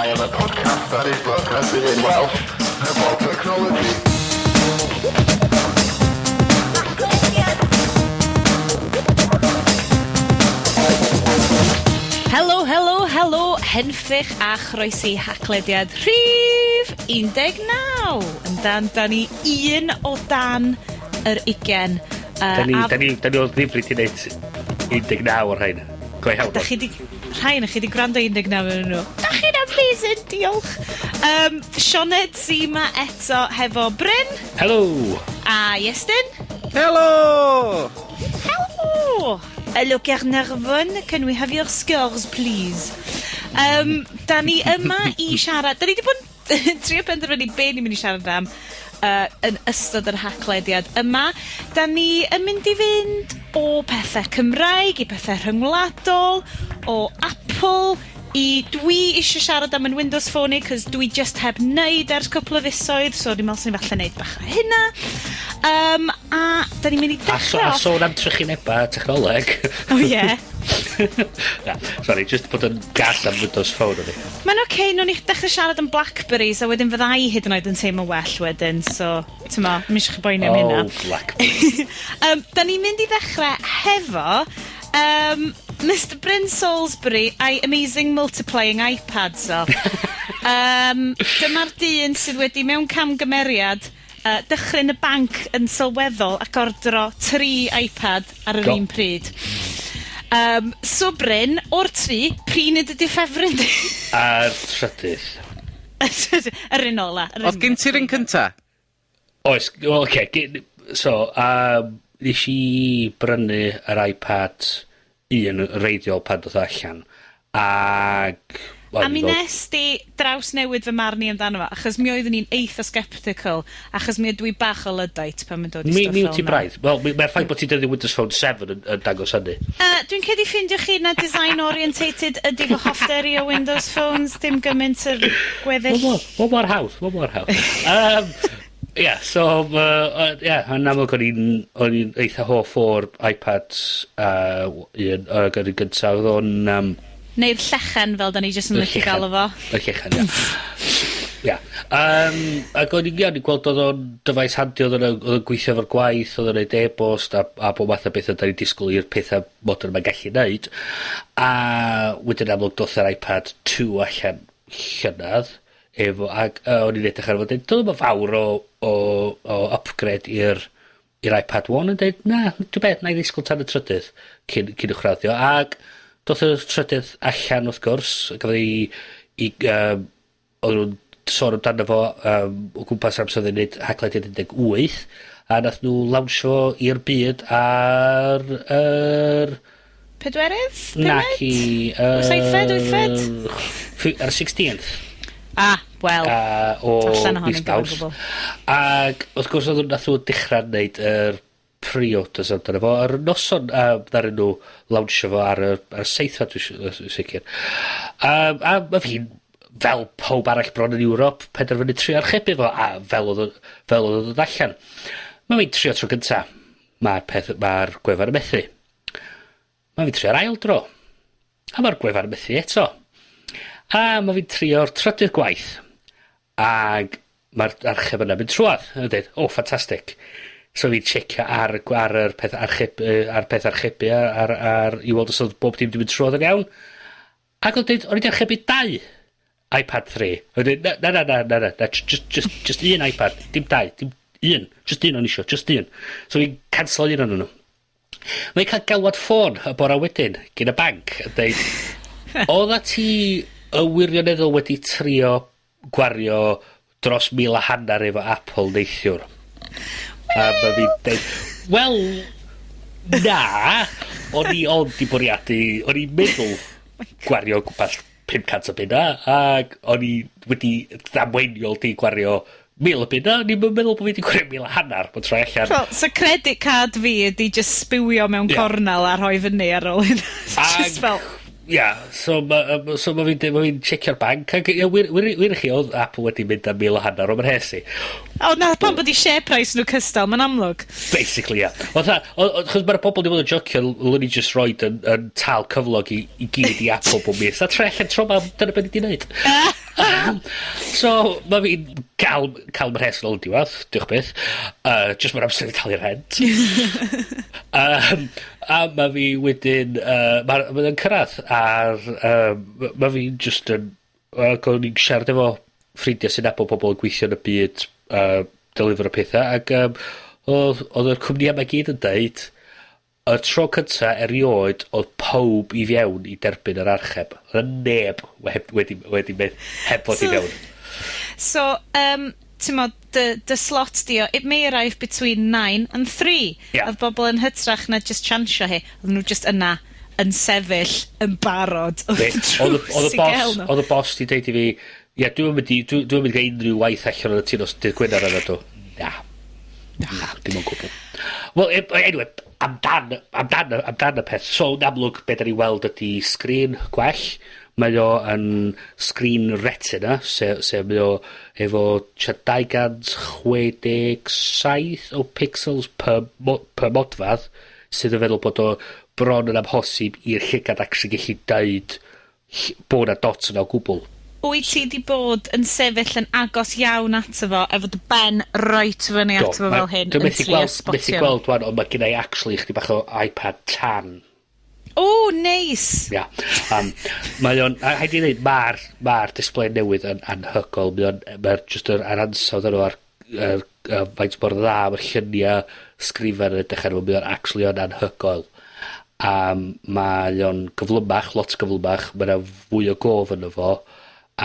I am a podcast that is broadcasted in Welsh about technology. Helo, helo, helo, henffych a chroesi haclediad rhif 19. Yndan, da ni un o dan yr ugen. Yy 'Dan ni a... 'dan ni 'dan ni o ddifri 'di neud 19 o'r rhain. Go iawn. 'Dach chi 'di... Rhai o'noch chi 'di gwrando i 19 ohonyn nhw. 'Dach chi'n amazing, diolch. Yym, Sioned sy 'ma eto hefo Bryn. Helo! A Iestyn. Helo! Helo! Helo Caernarfon, can we have your scores please? Yym, 'dan ni yma i siarad... 'Dan ni 'di bod yn trio penderfynu be' ni'n mynd i siarad am yy yn ystod yr Haclediad yma. 'Dan ni yn mynd i fynd o pethe Cymraeg i pethe rhyngwladol, o Apple i dwi isie siarad am 'yn Windows Phone i 'cos dwi jyst heb neud ers cwpwl o fisoedd, so o'n i'n me'wl swn i falle neud bach o hynna. Yym, a 'dan ni'n mynd i A so, dechre a off... sôn am trychineba technoleg. O ie? Na, sori, jyst bod yn gas am Windows Phone o'n i. Mae'n oce, newn ni dechre siarad am Blackberries a wedyn fydda i hyd yn oed yn teimlo well wedyn, so t'mo', ddim isio chi boeni am hynna. Oh, Blackberries. Yym, 'dan ni'n mynd i ddechre hefo yym Mister Bryn Salisbury a'i amazing multiplying iPads o. Yym, dyma'r dyn sydd wedi mewn camgymeriad yy dychryn y banc yn sylweddol ac ordro tri iPad ar yr Do. un pryd. Yym, so Bryn, o'r tri, p'run ydi dy ffefryn di? A'r trydydd. Yr un ola. Yr Odd gen ti'r un cynta? Oes, wel oce gin- so yym nesh i brynu yr iPad un yn reiddiol pan doth o allan, ag... A mi nes di drawsnewid fy marn i amdano fo, achos mi oeddwn i'n eitha sceptical, achos mi ydw i bach o Luddite pan ma'n dod i Mi stwff mi fel wyt ti 'na. braidd. Wel mi ma'r ffaith bo' ti'n defnyddio Windows Phone seven yn yn dangos hynny. Yy, dwi'n credu ffeindio chi na design orientated ydi fy hoffter i o Windows Phones, dim gymaint yr gweddill. Wel mor, wel mor hawdd, wel mor hawdd. Yym, ia, so ma' yy ia, yn amlwg o'n i'n o'n i'n eitha hoff o'r iPad yy w- un ag yr un gynta odd o'n yym... Neu'r llechen fel 'dan ni jyst yn licio galw fo. Y llechen, ia. Ia. Yym, ag o'n i'n ia o'n i'n gweld odd o'n dyfais handi odd o'n yy odd o'n gweithio efo'r gwaith, odd o'n neud e-bost a a bob math o betha 'dan ni'n disgwl i'r petha modern 'ma gallu neud, a wedyn amlwg doth yr iPad two allan llynadd efo ag yy o'n i'n edrych arno fo deud do'dd o'm yn fawr o o o upgrade i'r i'r iPad one yn deud na, dwi beth, 'nai ddisgwl tan y trydydd cyn cyn uwchraddio, ag doth y trydydd allan wrth gwrs, a gafodd 'i 'i yym, o'n nw'n sôn amdano fo yym o gwmpas amser odd e'n neud Haclediad 18, a nath nw lawnsio i'r byd ar yr... Pedwerydd? Pumed? Naci yy... Seithfed, wythfed? Ar y sixteenth. Ah, wel. O Allan ohoni mis gyfan Mawrth. gwbwl. Ag wrth gwrs odd nw nath nw dechra neud yr pre-orders amdano fo ar y noson yy ddaru nw lawnsio fo ar y ar y seithfed dwi si- yy sicir. Yym, a ma' fi'n, fel powb arall bron yn Ewrop, penderfynu trio archebu fo, a fel odd o fel odd o'n dod allan. Ma' fi'n trio tro gynta. Ma'r peth, ma'r gwefan yn methu. Ma' fi'n trio'r ail dro. A ma'r gwefan yn methu eto. A ma' fi'n trio'r trydydd gwaith. Ag ma'r archeb yna mynd trwadd. A deud, "O, ffantastic." So fi'n checio ar y gw- ar yr peth archeb yy ar peth archebu ar ar ar i weld os odd bob dim 'di mynd trwodd yn iawn. Ag odd deud o'n i 'di archebu dau iPad three. Wedyn na na na na na na na jyst jyst jyst un iPad, dim dau, dim un, jyst un o'n i isio, jyst un. So fi'n canslo un onyn nw. Mae'n cael galwad ffôn y bora wedyn gin y banc yn deud odda ti y wirioneddol wedi trio gwario dros 1500 efo Apple neithiwr? A ma' fi'n deud, wel, na, o'n i ond 'di bwriadu, o'n i'n meddwl gwario o gwmpas 500 o bunna, ag o'n i wedi ddamweiniol 'di gwario 1,000 o bunna, o'n i'm yn meddwl bo' fi 'di gwario 1500, ma'n troi allan. Wel, so credit card fi ydi jyst sbiwio mewn cornel a rhoi fyny ar ôl hynna. Ag, Just fel... Ia, so ma' so ma' fi'n deud, ma' fi'n checio'r banc ag ie wir wir wir i chi odd Apple wedi mynd am 1,500 o 'y mhres i. O 'na pam bod 'u share price nhw cystal, ma'n amlwg. Basically, ia. Fatha, chos ma'r pobol 'di bod yn jocio, ddylwn ni just roid yn tal cyflog i gyd i Apple bob mis. A tre allan tro 'ma, dyna be' ni 'di neud. So, ma' fi'n ca'l mhres yn ôl yn diwedd, diolch byth. Just ma'r amser i talu rhent. A ma' fi wedyn, ma' o'n cyrradd ar, ma' fi'n just yn, o'n i'n siarad efo ffrindiau sy'n nabod pobol yn gweithio yn y byd, delifero petha, ac odd yr cwmni yma gyd yn deud, y tro cynta erioed oedd powb i fewn i derbyn yr archeb. Oedd 'na neb wedi mynd heb fod i fewn. So, t'mod, dy slot di o, "It may arrive between 9 and 3." Oedd bobl yn hytrach na just chansio hi, oedd nhw just yna yn sefyll yn barod wrth y drws Oedd y i gael boss, nhw. oedd y boss di deud i fi, "Ie, dwi'n mynd i gael unrhyw waith allan o'n ti nos dydd Gwener yna dw." Na. Na, dim o'n gwbl. Wel, anyway, amdan y peth. So, yn amlwg, be da ni weld ydy sgrin gwell. Mae o yn sgrin Retina, sef mae o efo tua 267 o pixels per modfadd, sydd yn feddwl bod o bron yn amhosib i'r llygad actually gallu deud bod 'na dots yna o gwbl. Wyt ti 'di bod yn sefyll yn agos iawn ato fo, efo dy ben right fyny ato fo fel hyn, Dwi'n yn methu trio gweld, methu spotio? gweld wan, ond mae gen i actually chdi bach o iPad tan. O, neis! Ia. Mae o'n, a rhaid i ddweud, ma'r display newydd yn anhygoel. Mae o'n, mae'r just yr ansawdd yno a'r, faint mor dda mae'r lluniau sgrifen yn edrych arno fo, mae o'n actually yn anhygoel. Mae o'n gyflymach, lot gyflymach, mae yna fwy o gof yno fo, a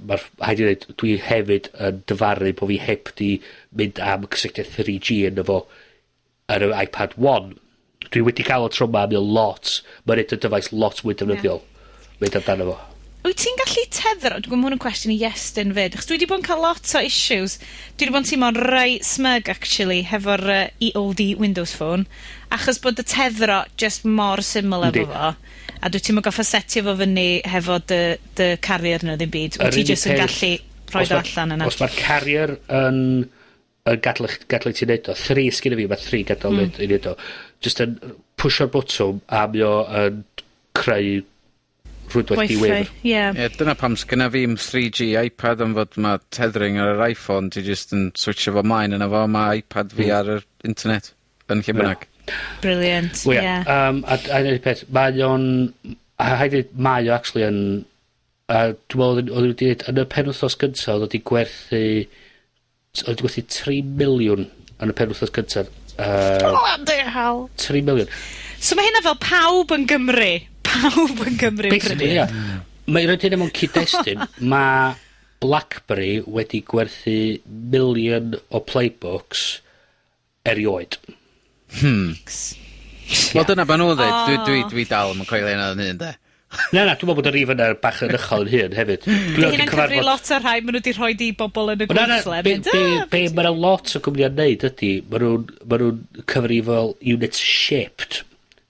mae'r, rhaid i ddweud, dwi hefyd yn dyfaru bod fi heb di mynd am cysylltiad 3G yno fo ar y iPad 1. Dwi wedi cael o tro 'ma, mae o lot, mae'n neud y dyfais lot mwy defnyddiol. Mynd amdano fo. Wyt ti'n gallu tethero? Dwi'n gwybod ma' hwn yn cwestiwn i Iestyn 'fyd, achos dwi 'di bod yn cael lot o issues. Dwi 'di bod yn teimlo'n reit smug, actually, hefo'r oldie Windows Phone, achos bod y tethero just mor syml efo fo. A dwi ti'm yn gorffo setio fo fyny hefo dy carrier na ddim byd. Wyt Yr ti unig just yn peth- gallu rhoi os o allan yna? Os mae'r carrier yn gadal i ti neud o, 3 sgynna fi, mae 3 gadal i neud o. Just yn pwsio'r botwm a mae o yn creu rhwydwaith Wi-Fi, di-wifr. ie. Ie, dyna pam sgynna fi'm 3G iPad, am fod ma' tethering ar yr iPhone, ti jyst yn switcho fo mlaen yna fo, ma' iPad fi ar yr internet, yn lle bynnag. Brilliant, Wel, ie. ie. A un peth, mae o'n, a rhaid i ddeud, mae o actually yn, dwi'n meddwl oedd wedi dweud, yn y penwythnos gyntaf, oedd wedi gwerthu, oedd wedi gwerthu 3 miliwn yn y penwythnos gyntaf. Bloody hell. 3 miliwn. So mae hynna fel pawb yn Gymru. Pawb yn Gymru yn Basically, prynu. ie. Mae roed hynny mewn cyd-destun, mae BlackBerry wedi gwerthu miliwn o Playbooks erioed. Wel, dyna ba nhw'n dweud, dwi dal yn coelio hynna yn hun, de. Na, na, dwi'n meddwl bod y rhif yna bach yn uchel yn hun hefyd. Dwi Di wedi hynna'n cyfri cyfarfod lot o'r rhai maen nhw wedi rhoi i bobl yn y Na, na, gweithle. be, Mynd, be, "Ah, be mae 'na lot o gwmnïau'n neud ydy, ma nhw'n cyfri fel units shipped.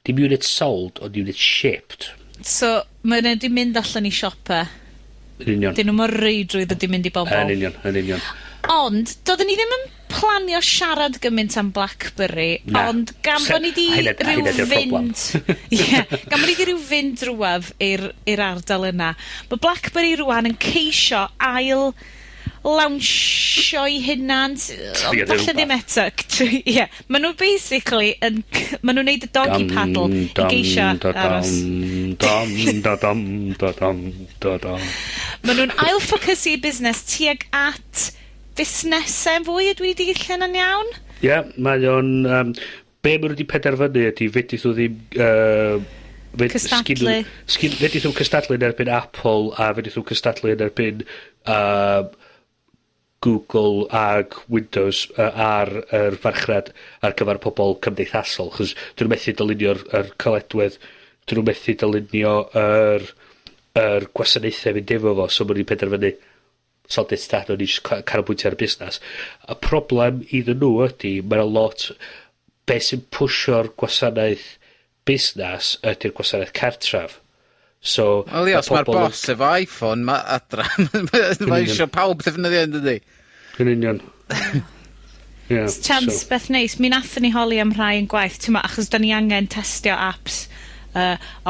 Dim units sold, ond units shipped. So, maen nhw wedi mynd allan i siopa. Yn union. Dyn nhw mor reidrwydd wedi mynd i bobl. Yn union, yn union. Ond, doeddwn ni ddim yn planio siarad gymaint am BlackBerry, Na. ond gan bod ni di ryw Hynna 'di'r problem. fynd... Ie, gan bod ni di ryw fynd drwadd i'r ardal yna. Mae BlackBerry rwan yn ceisio ail lawnsio'i hunan. Trio Falle ddim rhywbeth. eto. Ie, ma' nhw basically yn... Ma' nhw'n neud y doggy paddle i geisio aros. Dam, da, dam, da, dam, da, dam. Ma' nhw'n ail-ffocysu busnes tuag at fusnesau fwy, ydw i wedi darllen yn iawn? Ie, yeah, mae o'n... Be maen nhw wedi penderfynu ydy fedrith nhw ddim Cystadlu. Fedrith nhw cystadlu yn erbyn Apple a fedrith nhw cystadlu yn erbyn Google ag Windows ar yr farchnad ar gyfer pobol cymdeithasol, 'chos dyn nhw methu dylunio'r yr caledwedd, dyn nhw methu dylunio yr gwasanaethau fynd efo fo, so ma' nhw wedi penderfynu, sod it ta, nhw'n jyst canolbwyntio ar y busnes. Y problem iddyn nhw ydy, mae 'na lot, be sy'n pwsio'r gwasanaeth busnes ydy'r gwasanaeth cartref. So... Wel ie, os ma'r boss efo iPhone ma' adra ma' isio pawb ddefnyddio yndydi? Yn union. Ie. Chance so. Beth neis. Mi nathon ni holi am rhai yn gwaith, t'mo', achos 'dan ni angen testio apps,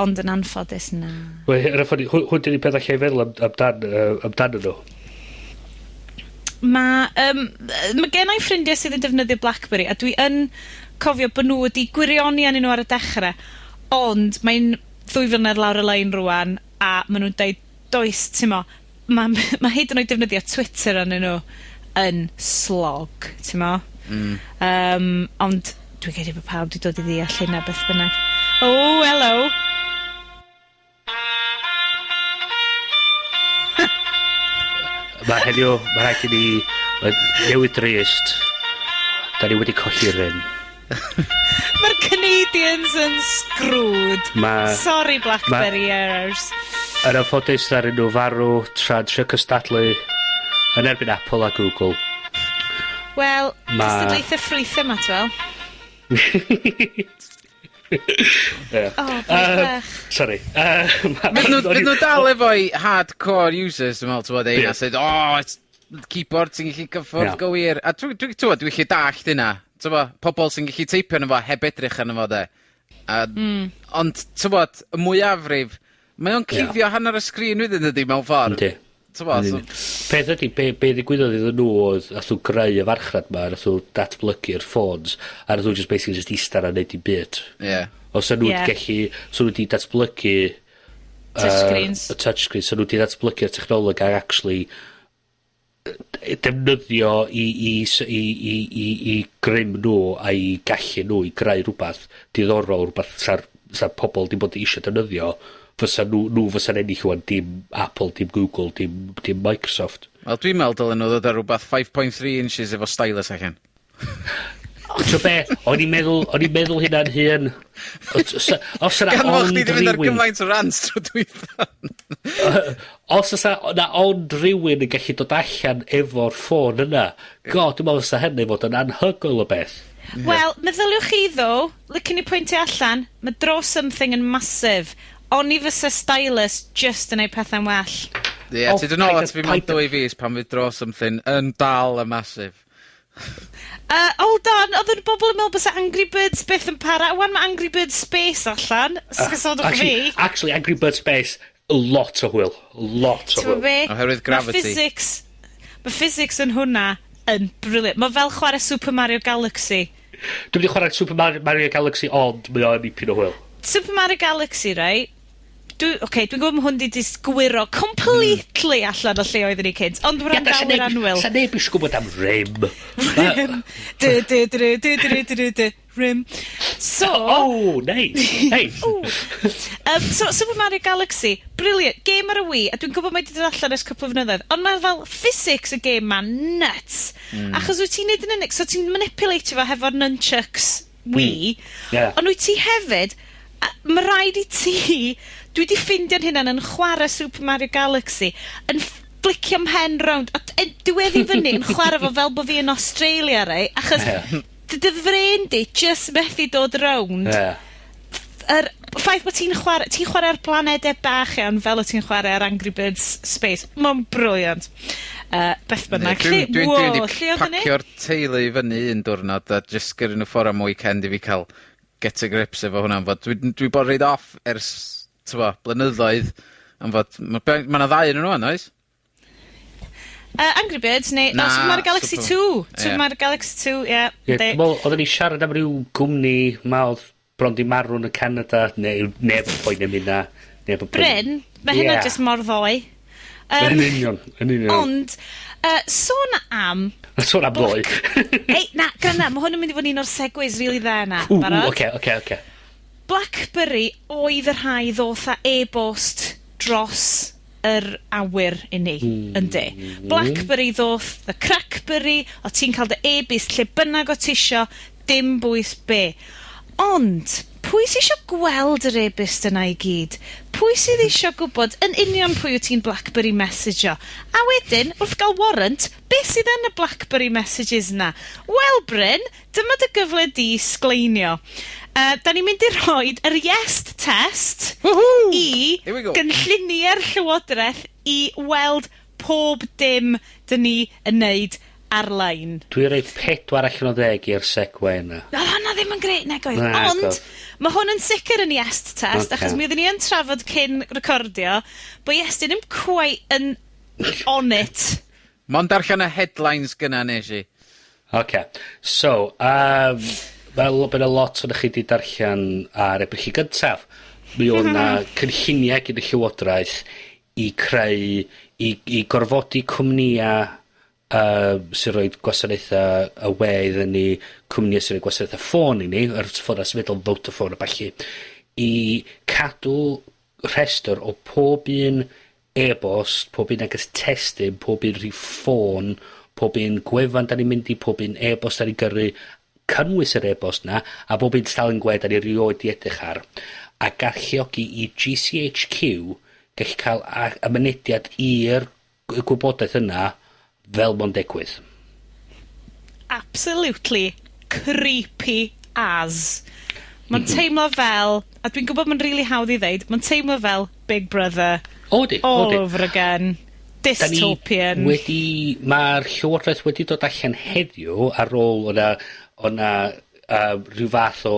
ond yn anffodus na. Wel, yr anffodus, hwn 'di'r unig peth allai feddwl am, amdan, amdanyn nhw. Ma' ma' gennai ffrindiau sydd yn defnyddio BlackBerry, a dwi yn cofio bo' nw wedi gwirioni arnyn nw ar y dechre, ond mae'n ddwy flynedd lawr y lein rŵan, a ma' nw'n deud does, t'mo', ma' hyd yn oed defnyddio Twitter arnyn nw yn slog, t'mo'? Mm. Ond dwi'n credu bo' pawb 'di dod i ddeall hynna beth bynnag. O, 'elo! Ma' heddiw, ma' rhaid i ni, ma' newydd drist. 'Dan ni wedi colli run. Ma'r Canadians yn screwed. Ma'... Sorry Blackberry errors. Yn anffodus ddaru nw farw tra'n trio cystadlu yn erbyn Apple a Google. Wel, Ma'... cystadlaethe ffrwythe 'ma t'wel. Ie. O, bach bach. Sori. Fyd nw fydd nw dal efo'i hardcore users dwi me'wl t'mod rheina sydd o it's keyboard ti'n gallu cyffwrdd... Ie. ...gywir. A dwi dwi t'mod dwi 'llu dallt hynna. T'mo' pobol sy'n gallu teipio arno fo heb edrych arno fo 'de? A... Hmm. Ond t'mod y mwyafrif mae o'n cuddio hanner y sgrin wedyn dydi mewn ffordd? Yndi. T'mo' so... Peth ydi be' be' ddigwyddodd iddyn nw odd nath nw greu y farchnad 'ma nath nw datblygu'r ffôns a nath nw jyst basically jyst ista 'na neud dim byd. Ie. Os o'n nw 'di gellu, 'sa nw 'di datblygu Touchscreens. Y touchscreen, so nw 'di datblygu'r technoleg a actually defnyddio i i s- i i i i grym nw a i gallu nw i greu rwbath diddorol, rwbath sa'r sa pobol 'di bod isio defnyddio, fysa nw nw fysa'n ennill ŵan, dim Apple, dim Google, dim dim Microsoft. Wel dwi'n me'wl dylen nw ddod â rwbath five point three inches efo stylus allan. T'o' be'? O'n i'n meddwl, o'n i'n meddwl hynna'n hun. Os os yna Gan ond bo' chdi 'di mynd ar rywun... gymaint o rants tro dwytha. Os o's 'a o' 'na ond rywun yn gallu dod allan efo'r ffôn yna, God, dwi'n me'wl fysa hynny fod yn anhygoel o beth. Wel, meddyliwch chi ddo, licen i pwyntio allan, ma' Draw Something yn massive. Oni fysa stylus just yn neud pethe'n well. Ie, O, ti dod nôl paid at a- fi mewn paid a- dwy fis pan fydd Draw Something yn dal yn massive. Hold on, odd yr bobl yn meddwl bysa Angry Birds byth yn para. Wan ma' Angry Birds Space allan. Sgusodwch fi. Actually, Angry Birds Space, lot o hwyl. Lot o T'mo' hwyl. be? Oherwydd gravity. Ma' physics, ma' physics yn hwnna yn brilliant. Ma' fel chware Super Mario Galaxy. Dwi wedi chwarae Super Mario Galaxy ond mae o'n ipyn o hwyl. Super Mario Galaxy, right? Dwi, oce, dwi'n gwybod ma' hwn 'di disgwyro completely allan o lle oeddwn i cynt, ond wrandawyr annwyl. Sa neb eisiau gwybod am rym. Rym. Du du du du du du du du du. Rym. So... Oh, neis. Neis. Ww. So Super Mario Galaxy, brilliant. Game ar y Wii, a dwi'n gwybod mae 'di dod allan ers cwpl o flynyddoedd, ond mae fel physics y game 'ma'n nuts. Achos wyt ti'n neud yn unig, so ti'n manipulatio fo hefo'r nunchucks Wii. Ie. Ond wyt ti hefyd, a ma' raid i ti, dwi 'di ffindio'n hunan yn chware Super Mario Galaxy, yn flicio mhen rownd, a diweddu fyny yn chware fo fel bo' fi yn Australia, rei, achos dy dy frên di jyst methu dod rownd. Ie. Yr ffaith bo' ti'n chware, ti'n chware ar planede bach iawn fel o' ti'n chware ar Angry Birds Space. Ma'n brilliant. Beth bynnag. Dwi'n Lle, dwi, wo, dwi lle wedi oedden ni? pacio'r teulu i fyny un diwrnod a jyst gyrru nhw ffwr am weekend i fi ca'l get to grips efo hwnna, am fod dwi dwi bod reid off ers, t'mo', blynyddoedd, am fod ma' be- ma' 'na ddau yn nhw ŵan, oes? Angry Birds neu... Na, oh, Super Mario Galaxy Super- 2. Ie. Super Mario Galaxy 2, ie. Ie, Yndi. dwi'n me'wl oedden ni siarad am ryw gwmni 'ma odd bron 'di marw yn y Canada, neu neb yn poeni am hynna. Neb yn poeni. Bryn, mae hynna Ie. jyst mor ddoe. Yn union, yn union. Ond, sôn am... Sôn am ddoe. Ei, na, gynna, mae hwn yn mynd i fod yn un o'r segues really dda na. Ww, Barod? oce. BlackBerry oedd y rhai ddoth â e-bost dros yr awyr i ni, yndi. BlackBerry ddoth the Crackberry, o ti'n cael dy e-byst lle bynnag o ti isio, dim bwys be. Ond, pwy sy isio gweld yr e-byst yna i gyd? Pwy sydd isio gwybod yn union pwy wyt ti'n BlackBerry messageo? A wedyn, wrth gael warrant, beth sydd yn y BlackBerry messages yna? Wel, Bryn, dyma dy gyfle di sgleinio. Da ni'n mynd i rhoid yr Iest test Woohoo! i Here we go. gynlluniau'r Llywodraeth i weld pob dim 'dyn ni yn neud ar-lein. Dwi'n rhoi 4 allan o 10 i'r segue yna. Oedd hwnna ddim yn grêt, nag oedd. Na, Ond, oedd. mae hwn yn sicr yn Iest test, achos mi oeddwn ni yn trafod cyn recordio, bod Iestyn ddim quite yn on it. Mond darllen y headlines gynna nes i. Oce. So, fel bod yna lot o'n chi 'di darllen ar Ebrill gyntaf, mi oedd 'na cynlluniau gyda Llywodraeth i creu, i gorfodi cwmnïa sy'n rhoi gwasanaethau y we iddyn ni, cwmnïau sy'n rhoi gwasanaethau ffôn i ni, yr ffôn symudol, Vodafone a ballu, i cadw rhestr o pob un e-bost, pob un neges testun, pob un rhif ffôn, pob un gwefan 'dan ni'n mynd i, pob un e-bost 'dan ni'n gyrru, cynnwys yr e-bost 'na, a bob un tudalen gwe 'dan ni rioed 'di edrych ar, a galluogi i GCHQ gallu cael y mynediad i'r gwybodaeth yna fel mo'n digwydd. Absolutely creepy as. Mae'n teimlo fel, a dwi'n gwybod mae'n really hawdd i ddeud, mae'n teimlo fel Big Brother O di, all o di. over again. Da ni Dystopian. wedi, mae'r Llywodraeth wedi dod allan heddiw ar ôl o'na rhyw fath o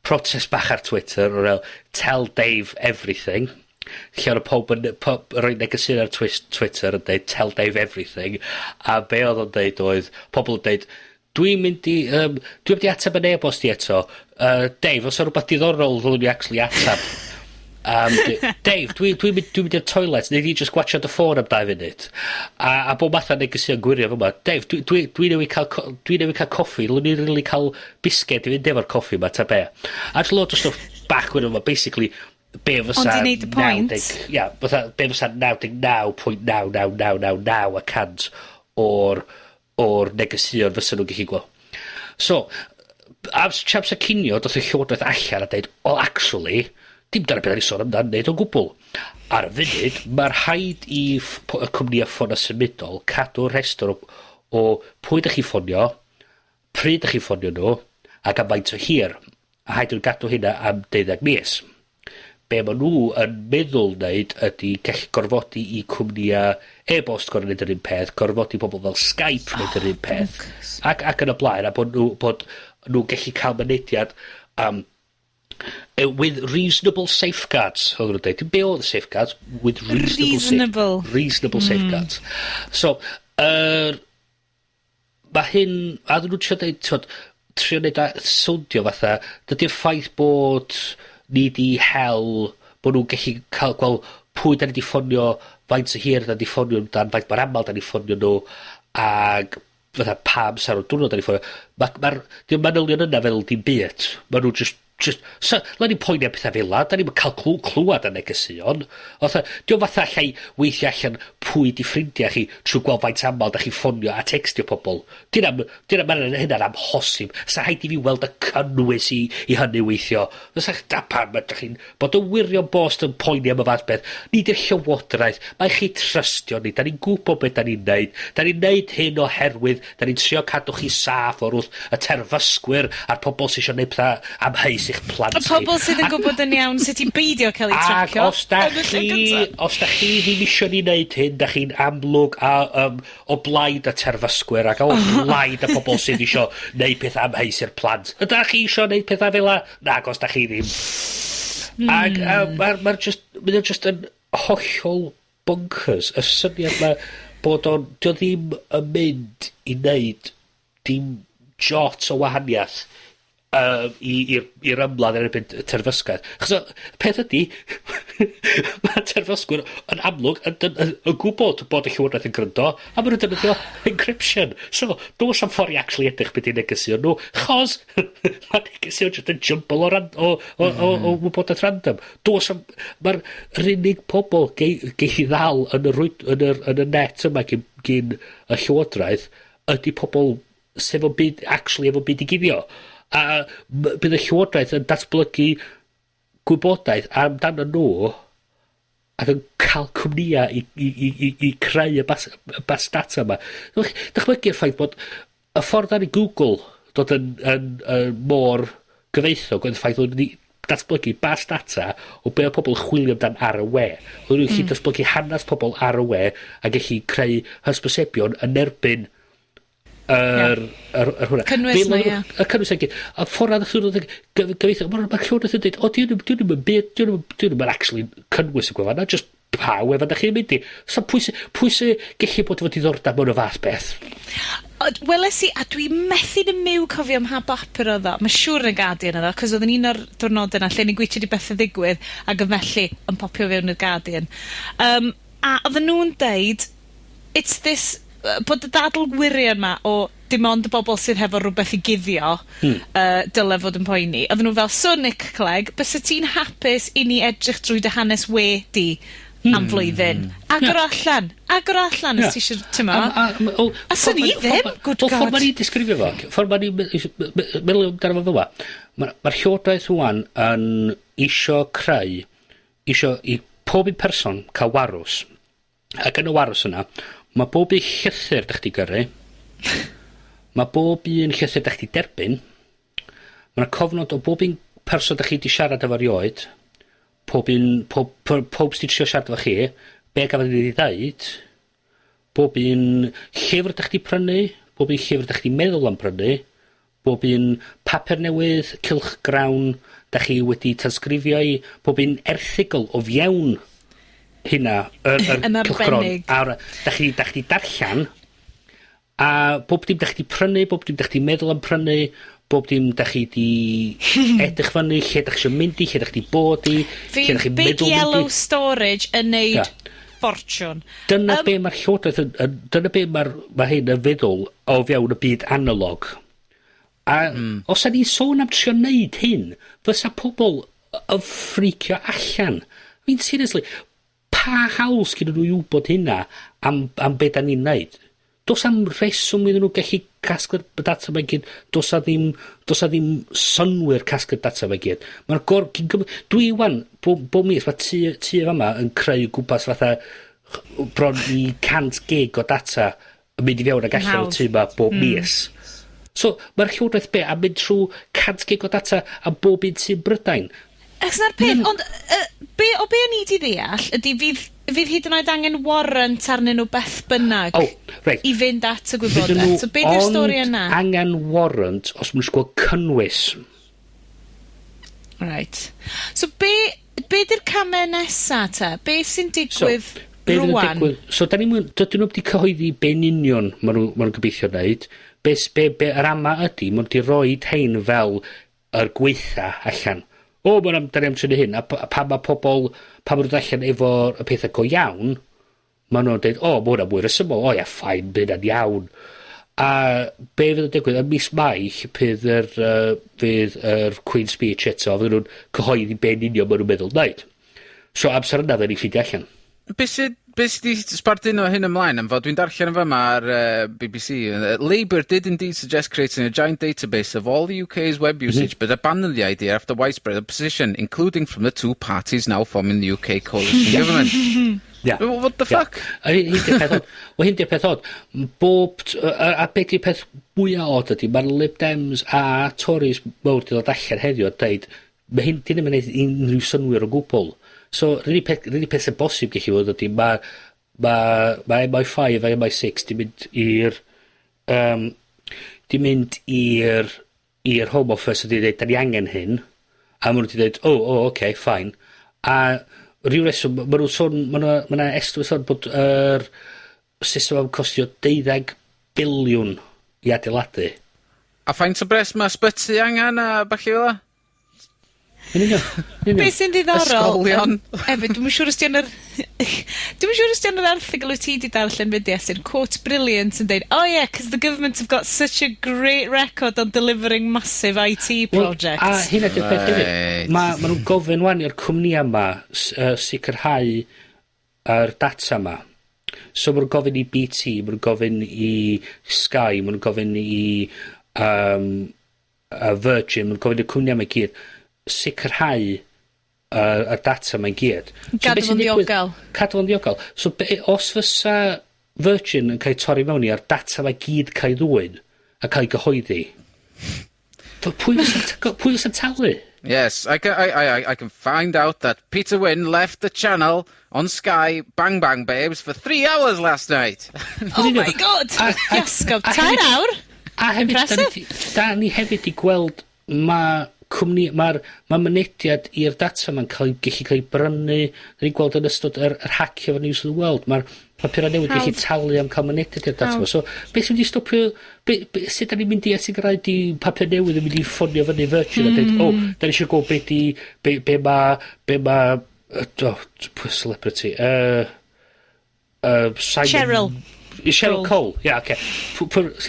protest bach ar Twitter o'r enw "Tell Dave Everything", lle oedd pob yn rhoi negeseuon ar Twitter yn deud "Tell Dave everything", a be oedd o'n deud oedd pobl yn deud, "Dwi'n mynd i ateb yn e-bost i eto. Dave, os yna rhywbeth diddorol ddylwn i actually ateb? Dave, dwi mynd i'r toilet, neu di just gwatchio dy ffôn am 2 funud." A bob math o negeseuon gwirio fel 'ma. "Dave, dwi newydd cael coffi, ddylwn i really cael bisged i fynd efo'r coffi 'ma, ta be?" A just lot o stwff bach gwirio yma, basically, be fysa Ond i neud y point. 90, ia, fatha, be fysa 99.99999% o'r negeseuon fysa nhw'n gallu gweld. So, amser cinio, doth y Llywodraeth allan a deud, "Well, actually, dim dyna beth ni sôn amdan neud o gwbl." Ar y funud, mae'r rhaid i y cwmnïau ffonau symudol cadw rhestr o pwy ydych chi ffonio, pryd ydych chi ffonio nhw, ac am faint o hir. A rhaid nhw gadw hynna am 12 mis. Be maen nhw yn meddwl wneud ydy gallu gorfodi i cwmnïau e-bost gorfod wneud yr un peth, gorfodi pobl fel Skype wneud yr un peth, ac yn y blaen, a bod nhw gallu cael mynediad with reasonable safeguards, oedden nhw'n dweud. Dim be oedd y safeguards, with reasonable, Reasonable. Reasonable safeguards. So, mae hyn, a oedden nhw'n trio deud, t'wod, trio neud a swndio fatha, dydy'r ffaith bod ni di hel, bod nhw'n gallu cael gweld pwy da ni di ffonio, faint o hir da ni di ffonio amdan, faint mor aml da ni ffonio nhw, ag fatha pa amser o'r diwrnod da ni ffonio. Mae'r ma, ma, manylion yna fel dim byd. Ma nhw just, so, la ni'n poeni am pethau fel la, da ni'n cael clywad y negeseuon. Fatha, diolch fatha allai weithio allan pwy di ffrindiau chi trwy gweld faint aml da chi ffonio a textio pobl. Dyna, ma' hynna'n amhosib. Sa rhaid i fi weld y cynnwys i hynny weithio. Fysa, da pam ydych chi'n bod yn wirion bost yn poeni am y fath beth? Nid yw'r Llywodraeth, mae chi trystio ni, da ni'n gwybod beth da ni'n neud. Da ni'n neud hyn oherwydd da ni'n trio cadw chi saff o'r wrth y terfysgwyr a'r pobl sy'n eisiau neud pethau amheus i'ch plant Y pobl sydd yn gwybod yn iawn sut i beidio cael eu Ac tracio. os da yn y lle chi, gynta. os da chi ddim isio ni wneud hyn, da chi'n amlwg o blaid y terfysgwyr ac o blaid y pobl sydd isio neud pethau amheus i'r plant. Ydach chi isio neud pethau fel 'a? Nag os da chi ddim. Ac mae'r ma just, mae o just yn hollol bonkers. Y syniad ma bod o'n, dio ddim yn mynd i wneud dim jot o wahaniaeth i'r ymladd yn erbyn terfysgaeth. Achos y peth ydy, mae terfysgwyr yn amlwg yn gwybod bod y Llywodraeth yn gryndo, a maen nhw'n defnyddio encryption. So, does am ffordd i actually edrych beth i negeseuon nhw, chos mae negeseuon just yn jumble o, ran, o wybodaeth random. Does am, mae'r yr unig pobl geith i ddal yn y, rwyd, yn yr, yn y net yma gyn y Llywodraeth ydy pobl sef o byd, actually efo byd i guddio. A bydd y Llywodraeth yn datblygu gwybodaeth amdano nhw ac yn cael cwmnïau i creu y bas data yma. Dychmygu'r ffaith bod y ffordd ar i Google dod yn mor gyfoethog oedd y ffaith oedd nhw 'di datblygu bas data o be' oedd pobol yn chwilio amdan ar y we. Oedden nhw'n gallu datblygu hanas pobol ar y we a gellu creu hysbysebion yn erbyn yr yr yr hwnna. Cynnwys 'na, ie. Y cynnwys 'na gyd. A ffor nath nw gyfieithu, ma' Llywodraeth yn deud, o, 'di nw'm yn byd, 'di nw'm yn actually cynnwys y gwefan, na jyst pa wefan 'dach chi'n mynd i. So pwy sy gellu bod efo diddordab mewn y fath beth? Ond weles i, a dwi methu dy myw cofio ym mha bapur odd o, ma' siŵr yn y Guardian odd o, 'cos odd yn un o'r diwrnode 'na lle o'n i'n gweitio i bethe ddigwydd, ag yn felly yn popio fewn i'r Guardian. A odden nhw'n deud, it's this, bod y dadl wirion 'ma o dim ond y bobol sydd hefo rwbeth i guddio dyle fod yn poeni. Odden nhw fel, "So Nick Clegg, byse ti'n hapus i ni edrych drwy dy hanes we di am flwyddyn? Agor o allan. Agor o allan os ti isio, t'mo'." A A swn i ddim, good Wel, ffordd God. ma' ni'n disgrifio fo, ffordd ma' ni'n meddwl amdano fo fel 'a, ma'r llywodraeth ŵan yn isio creu, isio i pob un person ca'l warws, ac yn y warws yna, ma' bob un llythyr 'dach chdi gyrru, ma' bob un llythyr 'dach chdi derbyn, ma' 'na cofnod o bob un person 'dach chi 'di siarad efo erioed, pob un, pob, pob, pob sy 'di trio siarad efo chi, be' gafodd ei ddeud, bob un llyfr 'dach chdi prynu, bob un llyfr 'dach chdi meddwl am prynu, bob un papur newydd, cylchgrawn 'dach chi wedi tanysgrifio i, bob un erthygl o fiewn hynna, yr Yn cylchgrawn arbennig. ar, 'dach chi darllan, a bob dim 'dach chi 'di prynu, bob dim 'dach chdi meddwl am prynu, bob dim 'dach chi 'di edrych fyny, lle 'dach chi isio mynd i, lle 'dach chdi bod i, lle Fydd 'dach chi'n Big meddwl mynd Yellow i. Storage yn neud fortune. Dyna be' ma'r llywodraeth yn dyna be' ma' hyn yn feddwl o fewn y byd analog. A os 'dan ni'n sôn am trio neud hyn, fysa pobol yn ffricio allan. I mean seriously, pa hawl sgennyn nw i wbod hynna am be' 'dan ni'n neud? Do's 'am rheswm iddyn nw gellu casglu'r data 'ma i gyd. Do's 'a ddim synnwyr casglu'r data 'ma i gyd. Ma'r gor- cyn dwi ŵan, bob mis ma' tŷ fama yn creu gwmpas fatha bron i 100 gig o data yn mynd i fewn ag allan o'r Hawdd. tŷ 'ma bob mis. So, ma'r llywodraeth be' am mynd trw 100 gig o data am bob un tŷ yn Brydain? Achos 'na'r peth, ond o be o'n i 'di ddeall ydi fydd hyd yn oed angen warrant arnyn nhw beth bynnag O, reit. i fynd at y Fydden gwybodaeth. nhw So be' 'di'r stori ond yna? angen warrant os ma' nhw isio gweld cynnwys. Right. So be 'di'r camau nesa te? Be sy'n digwydd So, be fydd yn rŵan? digwydd, so da ni mwyn, dydyn nhw wedi cyhoeddi be'n union ma' nhw'n gobeithio wneud. Be, be, be yr ama ydi, ma' nhw wedi roid hein fel yr gweitha allan. O, ma' nhw'n, da ni am trio neud hyn, a pan ma' pobol, pan ma' nhw'n dod allan efo y pethau go iawn, ma' nhw'n deud, o, ma' hwnna mwy resymol, o ia, fine, bydd hynna'n iawn. A be fydd yn digwydd, ym mis Mai, lle fydd yr Queen's Speech eto, fydden nhw'n cyhoeddi be'n union ma' nhw'n meddwl wneud. So amser yna fydden ni'n ffeindio allan. Be sy 'di sbarduno hyn ymlaen am fod dwi'n darllen yn fama ar BBC, Labour did indeed suggest creating a giant database of all the UK's web usage, but abandoned the idea after widespread opposition, including from the two parties now forming the UK coalition government. Well, what the fuck? A hyn 'di'r peth od. Wel, hyn 'di'r peth od. Bob t-, a be' 'di'r peth mwya od ydi, ma'r Lib Dems a Tories mawr 'di dod allan heddiw a deud, ma' hyn 'di ddim yn neud unrhyw synnwyr o gwbwl. So, yr unig peth sy'n bosib gellu fod ydi, ma' MI5 a MI6 'di mynd i'r Home Office a 'di deud, da ni angen hyn. A ma' nhw 'di deud, o, o, okay, fine. A ryw reswm, ma' nhw'n sôn, ma' 'na estimate sôn bod yr system am costio deuddeg biliwn i adeiladu. A faint o bres ma' ysbyty angen a ballu fel 'a? Yn union, yn union. Be' sy'n ddiddorol, Ysgolion. Hefyd, dwi'm yn siŵr os 'di yn yr erthygl wyt ti 'di darllen 'fyd, Iestyn, quote brilliant yn deud, oh yeah, 'cause the government have got such a great record on delivering massive IT Wel, projects. a hynna 'di'r peth hefyd. Ma' nhw'n gofyn wan i'r cwmnïa 'ma sicrhau yr data 'ma. So ma' nhw'n gofyn i BT, ma' nhw'n gofyn i Sky, ma' nhw'n gofyn i Virgin, ma' nhw'n gofyn i'r cwmnïa 'ma i gyd sicrhau y data 'ma i gyd. So Gadw be' sy'n fo'n digwydd ddiogel. Cadw fo'n ddiogel. So be, os fysa Virgin yn cael ei torri mewn i a'r data 'ma i gyd cael ei ddwyn a cael ei gyhoeddi, Pwy fysa'n pwy fysa'n talu? Yes, I can, I can find out that Peter Wynn left the channel on Sky Bang Bang Babes for 3 hours last night. Oh my God! Iasgob, 3 awr? A hefyd, da ni hefyd i gweld ma' cwmni, ma' mynediad i'r data 'ma'n cael 'i gellu cael 'i brynu. 'Dan ni'n gweld yn ystod yr hacio fo News of the World, ma'r papura newydd gallu talu am ca'l mynediad i'r data 'ma. So, beth sy'n mynd i stopio, be, sut 'dan ni'n mynd i sicrhau di papur newydd yn mynd i ffonio fyny Virgin a deud, "O, 'dan ni isio gweld be' 'di, be' ma', oh, pwy celebrity, Simon Cheryl. Cheryl Cole, ie, yeah, oce.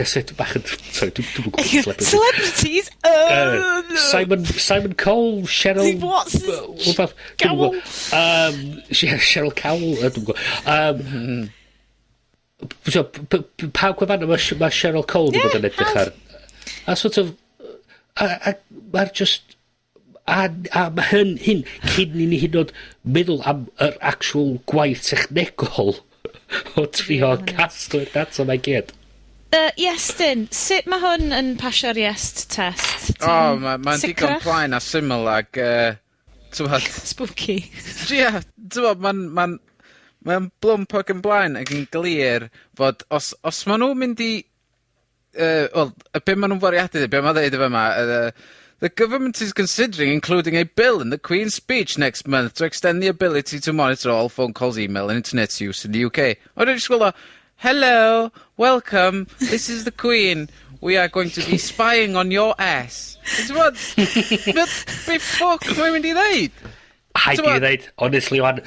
Sut bach yn, sorry, dwi'n gwybod celebrity. Celebrities? Simon Cole, Cheryl What's his Rhywbeth, dwi'm yn gwbod. Cheryl Cowell, dwi'm yn gwbod. So, pa gwefanna ma Cheryl Cole 'di bod yn edrych ar? A sort of, a ma'r just, a ma' hyn cyn i ni hyd yn o'd meddwl am yr actual gwaith technegol o trio casglu'r data 'ma i gyd. Iestyn, sut mae hwn yn pasio'r Iest test? O, oh, mae'n ma digon Sicrach? plaen a syml ag, t'mod, Spooky. Ie, t'mod, mae'n ma blwmp ac yn blaen ac yn glir fod os ma' nhw'n mynd i, wel, y be' ma' nhw'n fwriadu, be' ma'n ddeud yn fama, "The government is considering including a bill in the Queen's Speech next month to extend the ability to monitor all phone calls, email and internet use in the UK." O'n i'n disgwyl o, "Hello, welcome, this is the Queen. We are going to be spying on your ass." Ti'n gwbod, be ffwc mae'n mynd i ddeud? Haid i T'mod fi ddeud, honestly, wan,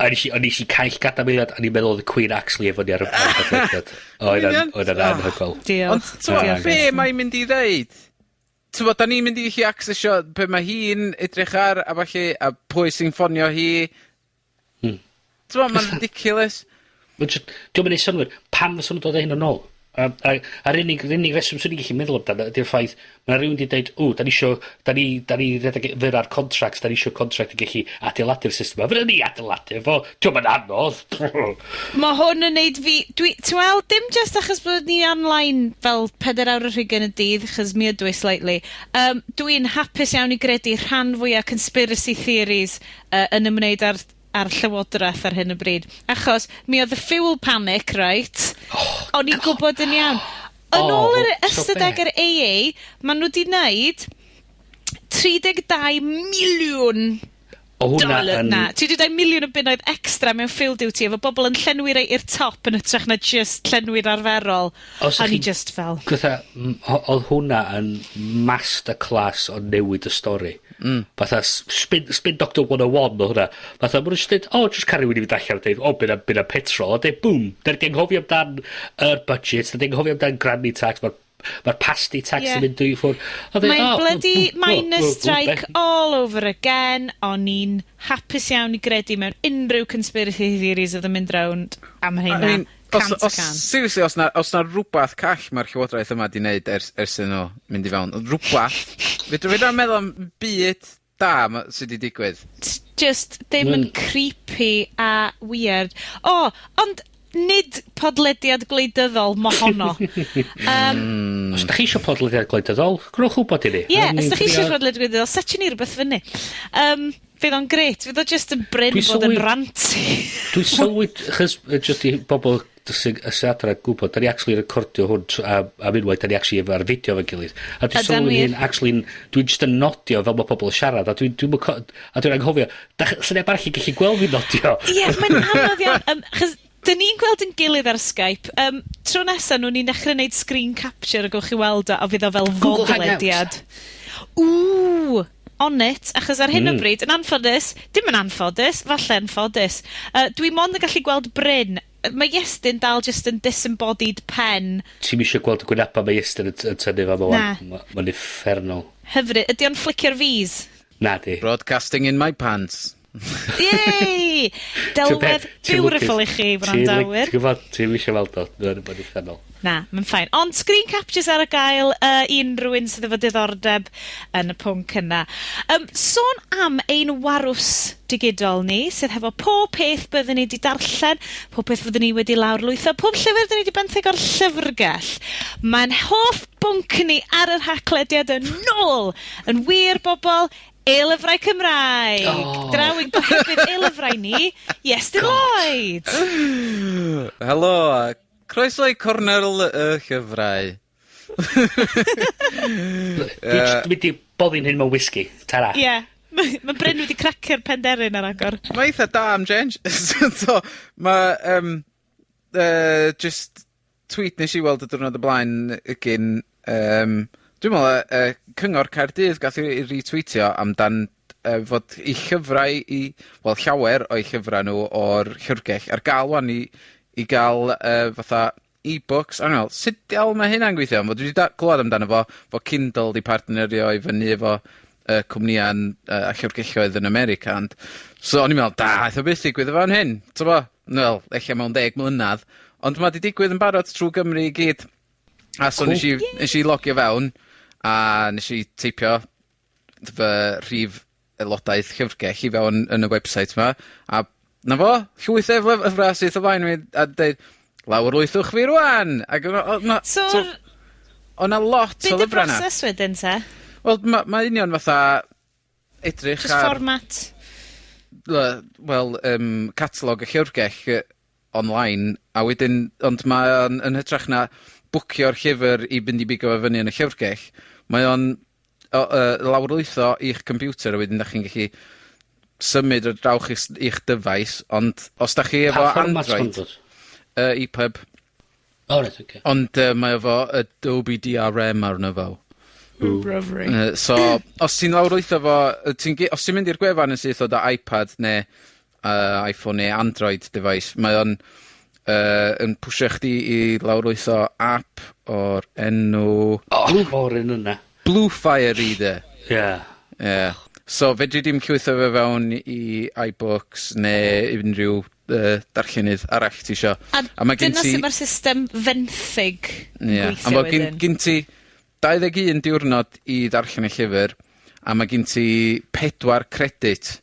o'n i si cau llygad am eiliad, o'n i'n meddwl oedd y Queen actually efo ni ar y podlediad. Oedd Union. oedd yn anhygoel. Diolch. Ond, t'mod, Diolch. be mae'n mynd i ddeud? T'mod, da ni'n mynd i gallu accessio be mae hi'n edrych ar, a ballu, a pwy sy'n ffonio hi. T'mod, mae'n ridiculous. Mae'n just, dio'm yn neud synnwyr. Pam fysa nhw'n dod â hyn yn ôl? A'r unig reswm swn i'n gallu meddwl amdano ydy'r ffaith ma' rhywun 'di deud, "Ww, da ni isio, da ni redeg fyr ar contracts, da ni isio contract i gallu adeiladu'r system 'ma." Fydden ni adeiladu fo, dio'm yn anodd. Mae hwn yn neud fi. Ti'n weld, dim just achos bod ni online fel 24 y dydd, achos mi ydw i slightly. Dwi'n hapus iawn i gredu rhan fwyaf conspiracy theories yn ymwneud â'r llywodraeth ar hyn o bryd. Achos mi oedd y fuel panic, right? Oh, o'n i'n gwybod yn iawn. Yn Oh, ôl yr so ystadeg be? yr AA, maen nhw wedi wneud 32 miliwn O hwnna dollar, yn na, 32 miliwn o bunnoedd extra mewn fuel duty efo bobl yn llenwi rei i'r top yn hytrach na just llenwi'r arferol. Os A ni ych just fel Gwtha, oedd hwnna yn masterclass o newid y stori. Fatha Spin Doctor 101 o hwnna. Fatha, maen nhw'n just dweud, "Oh, just cario wedi fynd allan a dweud, oh, byna petrol." A dweud, boom, da ni 'di anghofio amdan yr budget, da ni 'di anghofio amdan granny tax, mae'r ma pasty tax yn mynd i ffwrdd. A dweud, Mae'n "Oh, bloody miners strike all over again. O'n i'n hapus iawn i gredu mewn unrhyw conspiracy theories oedd yn mynd rownd am I hynna. mean, os, Cant y os, cant. seriously, os na rhywbeth call mae'r llywodraeth yma di wneud ers iddyn nhw mynd i fewn, rhywbeth, fedra i'm meddwl am byd da sydd wedi digwydd. It's just ddim yn creepy a weird. O, ond nid podlediad gwleidyddol mohono. Os da chi eisiau podlediad gwleidyddol, gwrwch wybod i ni. Ie, yeah, os da chi eisiau podlediad gwleidyddol, setio ni rhywbeth fyny. Fydd o'n gret. Fydd o just yn Bryn Dwi'n bod yn sylwi ranty. Dwi'n sylwi, chys, just i bobl sy'n adra gwybod, da ni actually recordio hwn am unwaith, da ni actually efo'r fideo efo'n gilydd. A dwi'n Ydan sylwi wir. hyn, actually, dwi'n just yn nodio fel mae pobl yn siarad, a dwi'n anghofio, sy'n neb arall yn gallu gweld fi nodio. Ie, yeah, mae'n anodd iawn. Chos, dyn ni'n gweld yn gilydd ar Skype. Tro nesa nhw'n ni'n dechrau gwneud screen capture a gewch chi weld o, a fydd o fel Google fodlediad. Ww, on it, achos ar hyn o bryd, yn anffodus, dim yn anffodus, falle yn ffodus, dwi mond yn gallu gweld Bryn. Mae Iestyn dal just yn disembodied pen. Ti'n eisiau gweld y gwynaba mae Iestyn yn tynnu fa Na. Mae'n uffernol. Hyfryd. Ydy o'n flicio'r Vs? Na di. Broadcasting in my pants. Yay! Delwedd beautiful i chi, wrandawyr. Ti'n gwybod, ti'n eisiau weld o. Mae'n uffernol. Na, mae'n fine. Ond screen captures ar y gael i unrhyw un sydd efo diddordeb yn y pwnc yna. Sôn am ein warws digidol ni, sydd hefo pob peth byddwn ni 'di darllen, pob peth fyddwn ni wedi lawrlwytho, pob llyfr 'dyn ni 'di benthyg o'r llyfrgell. Mae'n hoff bwnc ni ar yr Haclediad yn ôl! Yn wir, bobol, e-lyfrau Cymraeg! Oh. Draw i'n gohebydd e-lyfrau ni, Iestyn Lloyd! Helo, croeso i cornel y llyfrau. Dwi jyst mynd i boddi'n hyn mewn whisky. Tara. Ie. Ma' Bryn wedi cracio'r penderyn ar agor. Mae eitha da am change. So, ma' jyst tweet nesh i weld y diwrnod o blaen gin dwi'n me'wl Cyngor Caerdydd gath ei retweetio amdan fod 'u llyfrau i, wel llawer o'u llyfra nw o'r llyfrgell ar ga'l 'wan i ga'l fatha e-books. A o'n i'n me'wl sut diawl ma' hynna'n gweithio? Ond dwi 'di clwad amdano fo, fo Kindle 'di partnerio i fyny efo cwmnïa'n a llyfrgelloedd yn America, ond so o'n i'n me'wl da, aeth o byth digwydd yn fan hyn, t'bo? Wel, ella mewn 10 mlynadd, ond ma' 'di digwydd yn barod trw Gymru i gyd. A so nesh i nesh i logio fewn, a nesh i teipio fy rhif aelodaeth llyfrgell i fewn yn y website 'ma, a 'na fo, llwyth o lyfra syth o flaen fi a deud lawrlwythwch fi rŵan! Ag o' 'na o' 'na... So o' 'na lot Be' o 'di'r lyfra 'na. broses wedyn 'te? Wel ma' union fatha edrych Jyst ar... fformat? Wel catalog y llyfrgell online, a wedyn, ond mae o'n yn hytrach na bwcio'r llyfr i fynd i bigo fo fyny yn y llyfrgell, mae o'n lawrlwytho i'ch computer a wedyn 'dach chi'n gallu symud ar drawch i'ch dyfais, ond os 'dach chi efo Pa fformat Android... ma'n dod? EPUB. O reit, oce. Ond mae efo Adobe DRM arno fo. Brofri. So, os ti'n lawrlwytho fo, os ti'n mynd i'r gwefan yn syth o dy iPad ne' iPhone ne' Android device, mae o'n yn pwsio chdi i lawrlwytho app o'r enw... O, o'r un yna. Bluefire Reader. Ie. Ie. So fedri di'm llwytho fe fewn i iBooks ne' unrhyw darllenydd arall ti isio. A, ma' gen dyna ti sut ma'r system fenthyg yn Ie. gweithio A ma' gin wedyn. gin ti 21 diwrnod i ddarllen y llyfyr, a ma' gin ti 4 credit.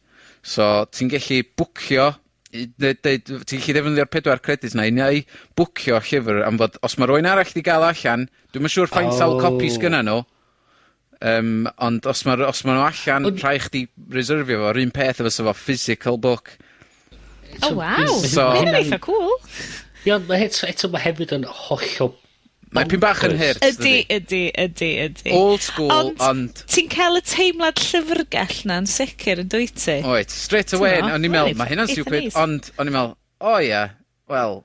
So ti'n gellu bwcio i deud ti'n gellu defnyddio'r 4 credit 'na i neu bwcio llyfr am fod os ma' rywun arall 'di ga'l o allan, dwi'm yn siŵr faint sawl copi sgynna nw, ond os ma' nw allan, rhai' chdi reserfio fo, 'r un peth efo sa fo physical book. O, waw. So- Ma' hynna'n eitha cool. Ie, ond ma' eto ma' hefyd yn hollol Mae pyn bach yn bonkers. hurt, Ydy, dydi? ydy. Old school, ond Ti'n cael y teimlad llyfrgell na'n sicr, yn dwyt ti? Oed, straight away, T'mo', o'n i'n meddwl, mae'n ma' hynna'n eitha stupid, neis. ond o'n i'n meddwl, o ie, wel,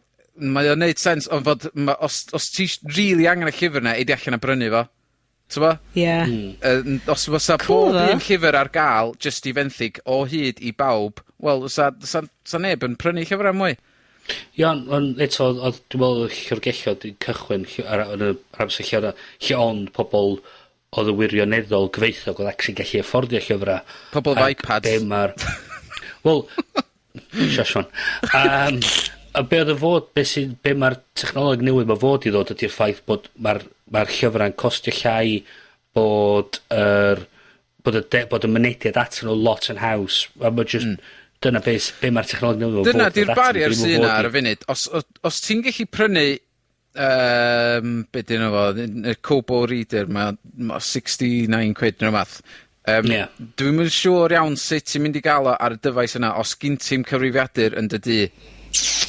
mae o'n neud sens, ond fod, ma', os ti really angen y llyfr 'na, ei di allan a brynu fo. T'mo'? Ie. Os fysa Cool, bob though. un llyfr ar ga'l jyst i fenthyg o hyd i bawb, wel, fysa neb yn prynu llyfrau mwy. Ie, ond eto, oedd, dwi'n meddwl, y llyfrgelloedd yn cychwyn ar, yn y ar amser lle, lle ond pobol oedd yn wirioneddol gyfoethog oedd actually gallu afforddio llyfrau. Pobol efo Ac iPads. Be ma'r... Wel, shush man. A be oedd y fod, be ma'r technoleg newydd ma fod i ddod ydy'r ffaith bod ma'r llyfrau'n costio llai, bod y mynediad atyn nhw lot yn haws, a ma' just, dyna be ma'r technoleg newydd ma Dyna fod i 'di'r ddod atyn nhw. barrier Dwi'm yn sy 'na fod i- ar y funud. Os ti'n gallu prynu, be' 'di enw fo, y Kobo Reader, ma' 69 quid neu rwbath. Dwi'm yn siŵr iawn sut ti'n mynd i ga'l o ar y dyfais yna os gin ti'm cyfrifiadur yn dy dŷ.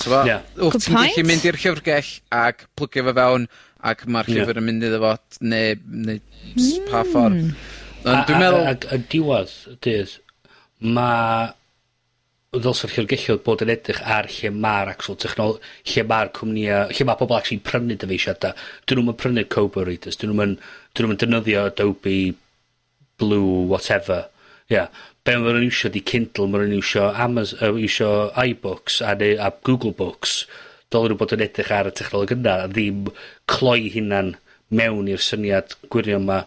T'mo'? Wt Good ti'n gallu point. mynd i'r llyfrgell ag plygio fo fewn ac ma'r llyfr yn mynd iddo fo, neu pa ffordd. Ond dwi'n meddwl... Ag yn diwedd y dydd, ma' ddylsa'r llyfrgelloedd bod yn edrych ar lle ma'r actual lle ma'r cwmnïa, lle ma' pobl actually prynu dyfeisiadau. Dyn nhw'm yn prynu Kobo Readers, dyn nhw'm yn defnyddio Adobe Blue, whatever. Ie. Yeah. Be ma' nhw'n iwsio 'di Kindle, ma' nhw'n iwsio Amazon, iwsio iBooks a, neu, a Google Books. Dylen nhw bod yn edrych ar y technoleg yna, a ddim cloi hunan mewn i'r syniad gwirion 'ma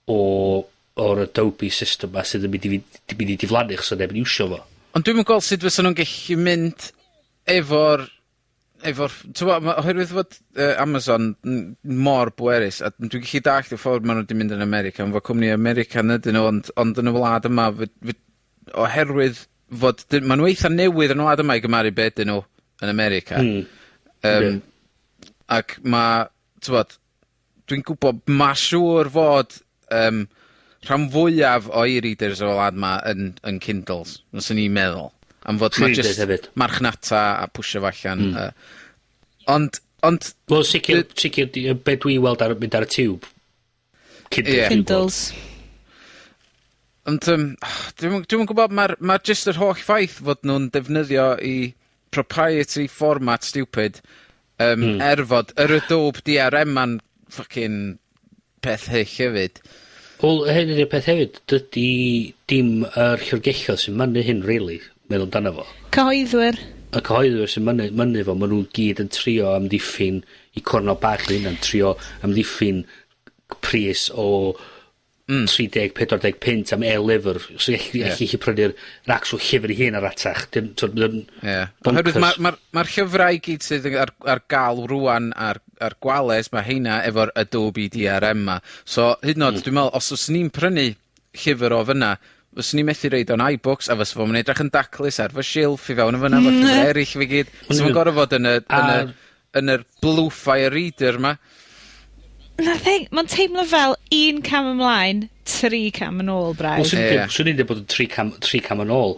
o'r Adobe system 'ma sydd yn mynd i diflannu achos o neb yn iwsio fo. Ond dwi'm yn gweld sut fysa nhw'n gallu mynd efo'r... efo'r, t'mo', ma' oherwydd fod Amazon mor bwerus, a dwi'n gallu dallt y ffordd ma' nw 'di mynd yn America am fo cwmni American ydyn nw, ond yn y wlad yma oherwydd fod ma' nw eitha newydd yn y wlad yma i gymaru be' 'dyn nw yn America. Ac ma', t'mod, dwi'n gwbod, ma' siŵr fod rhan fwyaf o e-readers y wlad 'ma yn Kindles, fyswn i'n meddwl. Am fod ma' Swn i'n jyst deud hefyd. marchnata a pwsio fo allan. Ond Wel, sicr, be dwi weld ar, mynd ar y tiwb. Kindle. Ie. Kindles. Ond dwi'm yn gwbod, ma' jyst yr holl ffaith fod nw'n defnyddio 'u proprietary format stupid, er fod yr Adobe DRM ma'n fucking peth hyll hefyd. Wel, hyn ydi'r peth hefyd, dydi dim yr llyfrgelloedd sy'n mynnu hyn, really, meddwl amdano fo. Cyhoeddwyr. Y cyhoeddwyr sy'n mynnu fo, ma' nhw gyd yn trio amddiffyn 'u cornel bach eu hunan, trio amddiffyn pris o 30, 40 punt am e-lyfr. So elli chi prynu'r yr actual llyfr ei hun ar ratach. Dim, t'od, mae o'n Oherwydd bonkers. ma'r llyfrau i gyd sydd ar ga'l rŵan ar gwales, ma' heina efo'r Adobe DRM 'ma. So, hyd yn o'd, dwi'n me'wl, os fyswn i'n prynu llyfr o fyna, fyswn i'n methu roid o'n iBooks, a fysa fo'm yn edrych yn daclus ar fy silff i fewn yn fyna efo llyfre eryll fi gyd. So ma'n gor'o' fod yn yr Bluefire Reader 'ma. Na'r thing, ma'n teimlo fel un cam ymlaen, tri cam yn ôl, braidd. Wel, swn i'n deud bod yn tri cam yn ôl.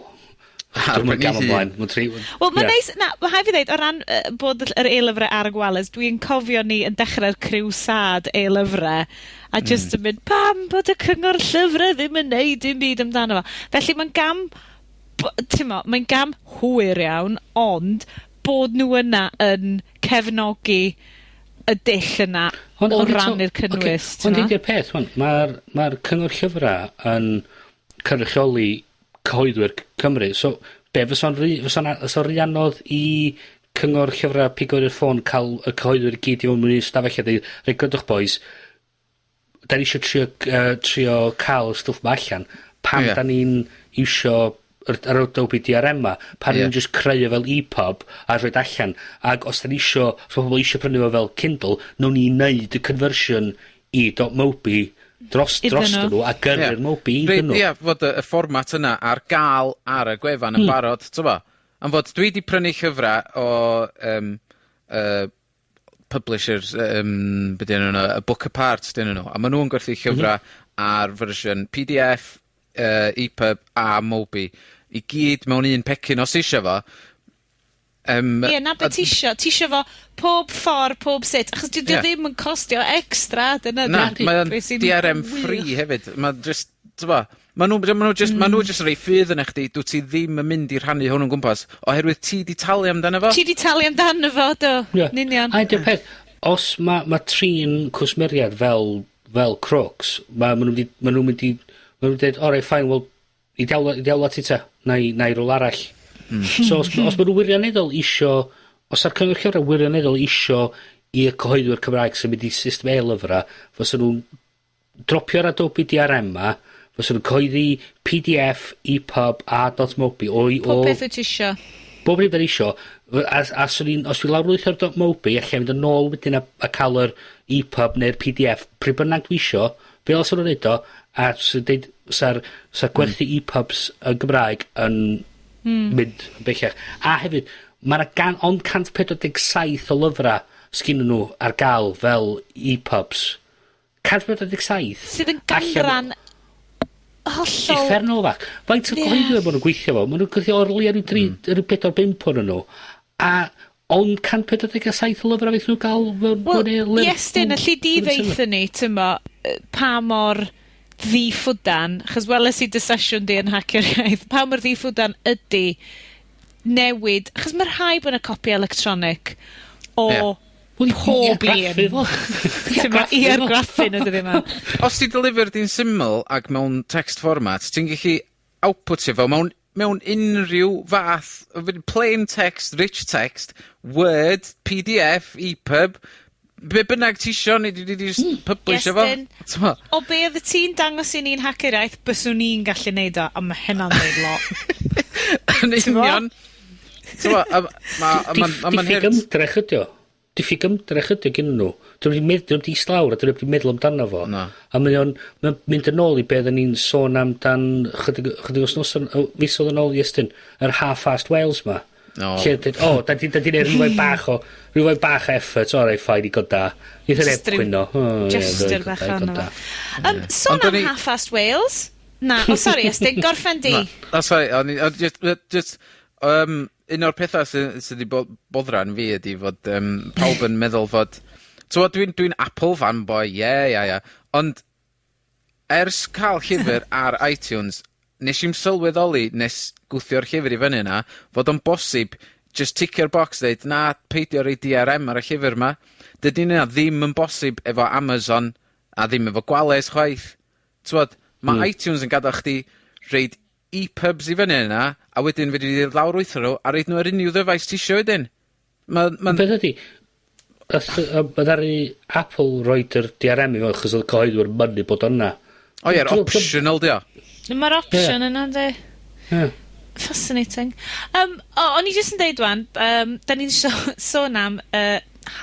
Ar Dwi'm yn ben ei gam hun. ymlaen. Ma'n tri. Wel, mae'n Ie. neis, na, ma' rhaid fi ddeud, o ran bod yr e-lyfrau ar y gwales, dwi'n cofio ni yn dechrau'r crwsad e-lyfrau, a just yn mynd, pam bod y cyngor llyfrau ddim yn neud dim byd amdano fo. Felly mae'n gam, t'mo, mae'n gam hwyr iawn, ond bod nhw yna yn cefnogi y dull yna o rannu'r cynnwys, Ond t'mo? ydy'r peth, wan, mae'r cyngor llyfrau yn cynrychioli cyhoeddwyr Cymru. So, be, fysa'n rhy anodd i cyngor llyfrau pigo i'r ffôn cael y cyhoeddwyr i gyd i mewn i stafell a dweud, "Reit, gwrandwch boys, da ni eisiau trio cael y stwff ma allan. Pam da ni'n iwsio yr Adobe DRM ma? Pam ni'n just creu o fel EPUB a rhoid allan? Ac os da ni isio, os ma pobl isio prynu fo fel Kindle, nawn ni neud y conversion i .mobi Iddyn dros nhw. nhw a gyrru'r Mobi iddyn nhw." Ie, fod y fformat yna ar ga'l ar y gwefan yn barod, t'mo'? Am fod dwi 'di prynu llyfra o publishers, be' 'di enw nw, y Book Apart 'di enw nw, a ma' nw'n gwerthu llyfra ar fersiwn PDF, EPUB a Mobi, i gyd mewn un pecyn os isio fo. Ie, na be tisio. Tisio fo pob ffordd, pob sut. Achos dydy o ddim yn costio extra. Dyna Na, mae o'n beth sy'n DRM wych. free hefyd. Ma' just, t'mo', ma' nw just, ma' nw just yn rhoi ffydd yna chdi, dwyt ti ddim yn mynd i rhannu hwn yn gwmpas, oherwydd ti 'di talu amdano fo. Ti 'di talu amdano fo, do. Ie. Yn union. A ydy'r peth, os ma trin cwsmeriad fel crooks, ma' nhw'n mynd i, ma' nhw'n dweud, "Alright, fine, wel, i diawla ti ta, na i rwla arall." So os ma' nhw wirioneddol isio, os a'r cyngor llyfrau wirioneddol isio i'r cyhoeddwyr Cymraeg sy'n mynd i system e-lyfrau, fysa nhw'n dropio'r Adobe DRM ma, fysa nhw'n cyhoeddi PDF, EPUB a .mobi Pob peth wyt ti isio. Bob dim da ni isio, a swn i'n, os dwi lawrlwytho'r .mobi, allai mynd yn ôl wedyn a cael yr EPUB neu'r PDF, pryd bynnag dwi isio, be os nhw'n neud o, a sy'n deud, sa'r gwerthu EPUBs yn Gymraeg yn mynd yn bellach. A hefyd, mae yna ond 147 o lyfrau sgyn nhw ar gael fel EPUBs. 147. Sydd yn ganran hollol Uffernol fach. Faint o cyhoeddwyr maen nhw'n gweithio fo? Maen nhw'n gweithio o'r leia ryw dri, ryw pedwar, bump ohonyn nhw. A ond 147 o lyfrau fydd nhw gael Wel, mewn e-lyfr? Iestyn, allu di ddeutho ni, t'mo, pa mor ddiffwdan, achos weles i dy sesiwn di yn Hacio'r Iaith, pa mor ddiffwdan ydy newid, achos mae rhai bod yna copi electronic o Wel, i pob un. argraffu fo. T'mo', i argraffu nhw dyddia 'ma. Os ti dy lyfr di'n syml ac mewn text format, ti'n gallu outputio fo mewn unrhyw fath, plain text, rich text, Word, PDF, EPUB, be bynnag ti isio, neu di just publisho fo. Iestyn. T'mo'? O be oedd ti'n dangos i ni'n Hacio'r Iaith, byswn i'n gallu neud o, a ma' hynna'n neud lot. Yn T'mo? union. T'mo', a ma' a ma'n a ma'n Diffyg hurt. ymdrech ydi o. Diffyg ymdrech ydi o gennyn nw. 'Dyn nw 'di meddwl, 'dyn nw 'di ista lawr a 'dyn nw 'di meddwl amdano fo. Na. A mae o'n, mae'n mynd yn ôl i be' odden ni'n sôn am dan chydig chydig wsnosa o misoedd yn ôl Iestyn, yr half-assed Wales 'ma. O. Lle deud o 'dan ni 'dan ni neud rhywfaint bach o rhywfaint bach o effort o reit fine digon da. Neith neb Just ryw cwyno. O ie Gesture digon bach da ohono digon da. fo. Sôn Ond am o'n i... half-assed Wales. Na, o sori Iestyn, gorffen di. Na, o sori, o'n i, o'n just, un o'r pethau sy 'di boddran fi ydi fod pawb yn meddwl fod, t'mod, dwi'n Apple fanboy, ie, ond ers ca'l llyfr ar iTunes, nes i'm sylweddoli nes gwthio'r llyfr i fyny 'na, fod o'n bosib just ticio'r box deud na, peidio roi DRM ar y llyfr 'ma. Dydy hynna ddim yn bosib efo Amazon a ddim efo Gwales chwaith. T'mod, ma' iTunes yn gadal chdi roid EPUBs i fyny yna, a wedyn fedri di lawrlwytho nw a roid nw ar unryw ddyfais ti isio wedyn. Ma'n Beth ydi, ma' ddaru Apple roid yr DRM i fewn achos oedd y cyhoeddwyr mynnu bod o yna. O ie'r optional 'di o. Mae'r opsiwn yna, yndi. Ie. Fascinating. O, o'n i jyst yn deud wan, da ni'n sôn am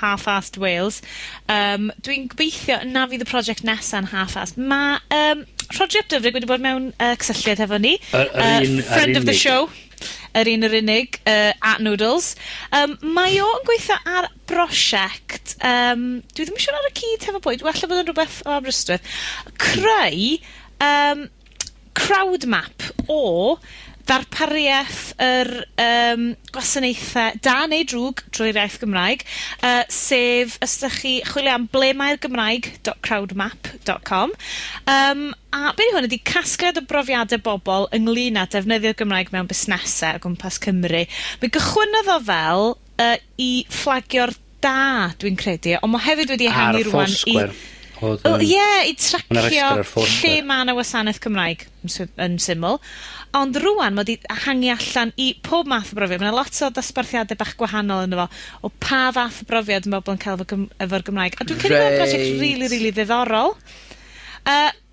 Half-Assed Wales. Dwi'n gobeithio na fydd y prosiect nesa'n half-assed. Mae Rhodri ap Dyfrig wedi bod mewn cysylltiad efo ni. Yr un yr Friend of the unig. show. Yr un yr unig, @Noodles. Mae o yn gweithio ar brosiect, dwi ddim yn siŵr ar y cyd hefo pwy, dwi'n falle bod yn rhywbeth o Aberystwyth, creu crowd map o ddarpariaeth yr gwasanaethau da neu drwg drwy'r iaith Gymraeg, sef os ydych chi chwilio am ble mae'r Gymraeg.crowdmap.com. A be' 'di hwn ydi casgliad o brofiadau bobl ynglyn â defnyddio'r Gymraeg mewn busnesau o gwmpas Cymru. Mi gychwynnodd o fel i fflagio'r da, dwi'n credu, ond mae hefyd wedi Ar ehangu rwan i Foursquare. Oedd, Wel, ie, i Ma' 'na tracio restr ar lle Foursquare. ma' 'na wasanaeth Cymraeg, yn syml. Ond rwan, mae 'di ehangu allan i pob math o brofiad. Ma' 'na lot o dosbarthiadau bach gwahanol ynddo fo, o pa fath o brofiad mae bobl yn cael efo'r Gymraeg. A dwi'n credu bod o'n prosiect rili, rili ddiddorol.